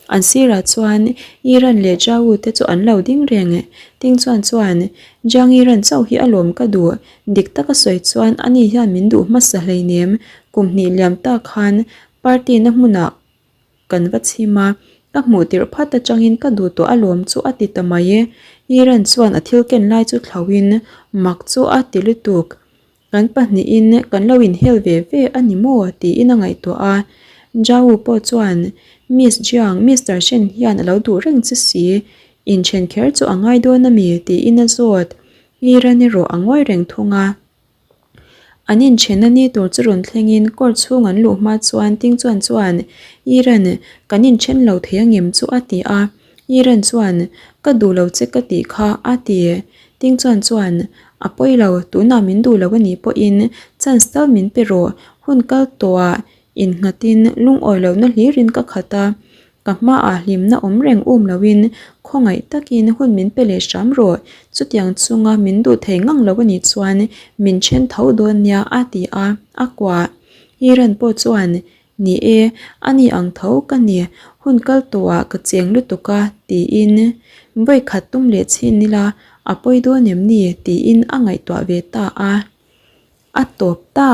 An sirah chuan Iran leh Zhao te chu an lo ding reng. Ting chuan chuan, Jiang Iran chauh hi a lawm ka duh, dik taka sawi chuan ani hian min duh hmasa hleinem, kum hnih liam tak khan party na hmunah kan va chhim a, ka hmuh tirh phat atangin ka duh tawh alawm chu a ti ta mai e. Iran chuan a thil ken lai chu thlauhin mak chu a ti lutuk. Kan pahnihin kan lo inhel ve ve a ni maw tiin a ngaihtuah a. Zhao pawh chuan Miss Jiang, Mister Shen hian a lo duh reng che si, inthen kher chu a ngai dawn a mi tiin a zawt. Iran erawh a ngawi reng thung a. An inchhenna ni tur chu rawn thlengin court chhung an luh hma chuan Ting chuan chuan Iran kan inchen lo thei angem chu a ti a, Iran chuan ka duh lo che ka tih kha a ti. Ting chuan chuan a pawi lo, tunah min duh lo a nih pawhin chance tal min pe rawh, hun kal tawhah innghatin lungawi lohna hlirin ka khat a, Ka hmaah hlimna awm reng um loin khawngaih takin hun min pe leh hram rawh, chutiang chunga min duh thei ngang lo anih chuan min then tho dawn nia a ti a, a kuah. Iran pawh chuan, Ni e, ani ang tho ka ni, hun kal tawhah ka cheng lutuk a, tiin vawi khat tum leh chhin ila a pawi dawn em ni tiin a ngaihtuah ve ta a, a tawp ta.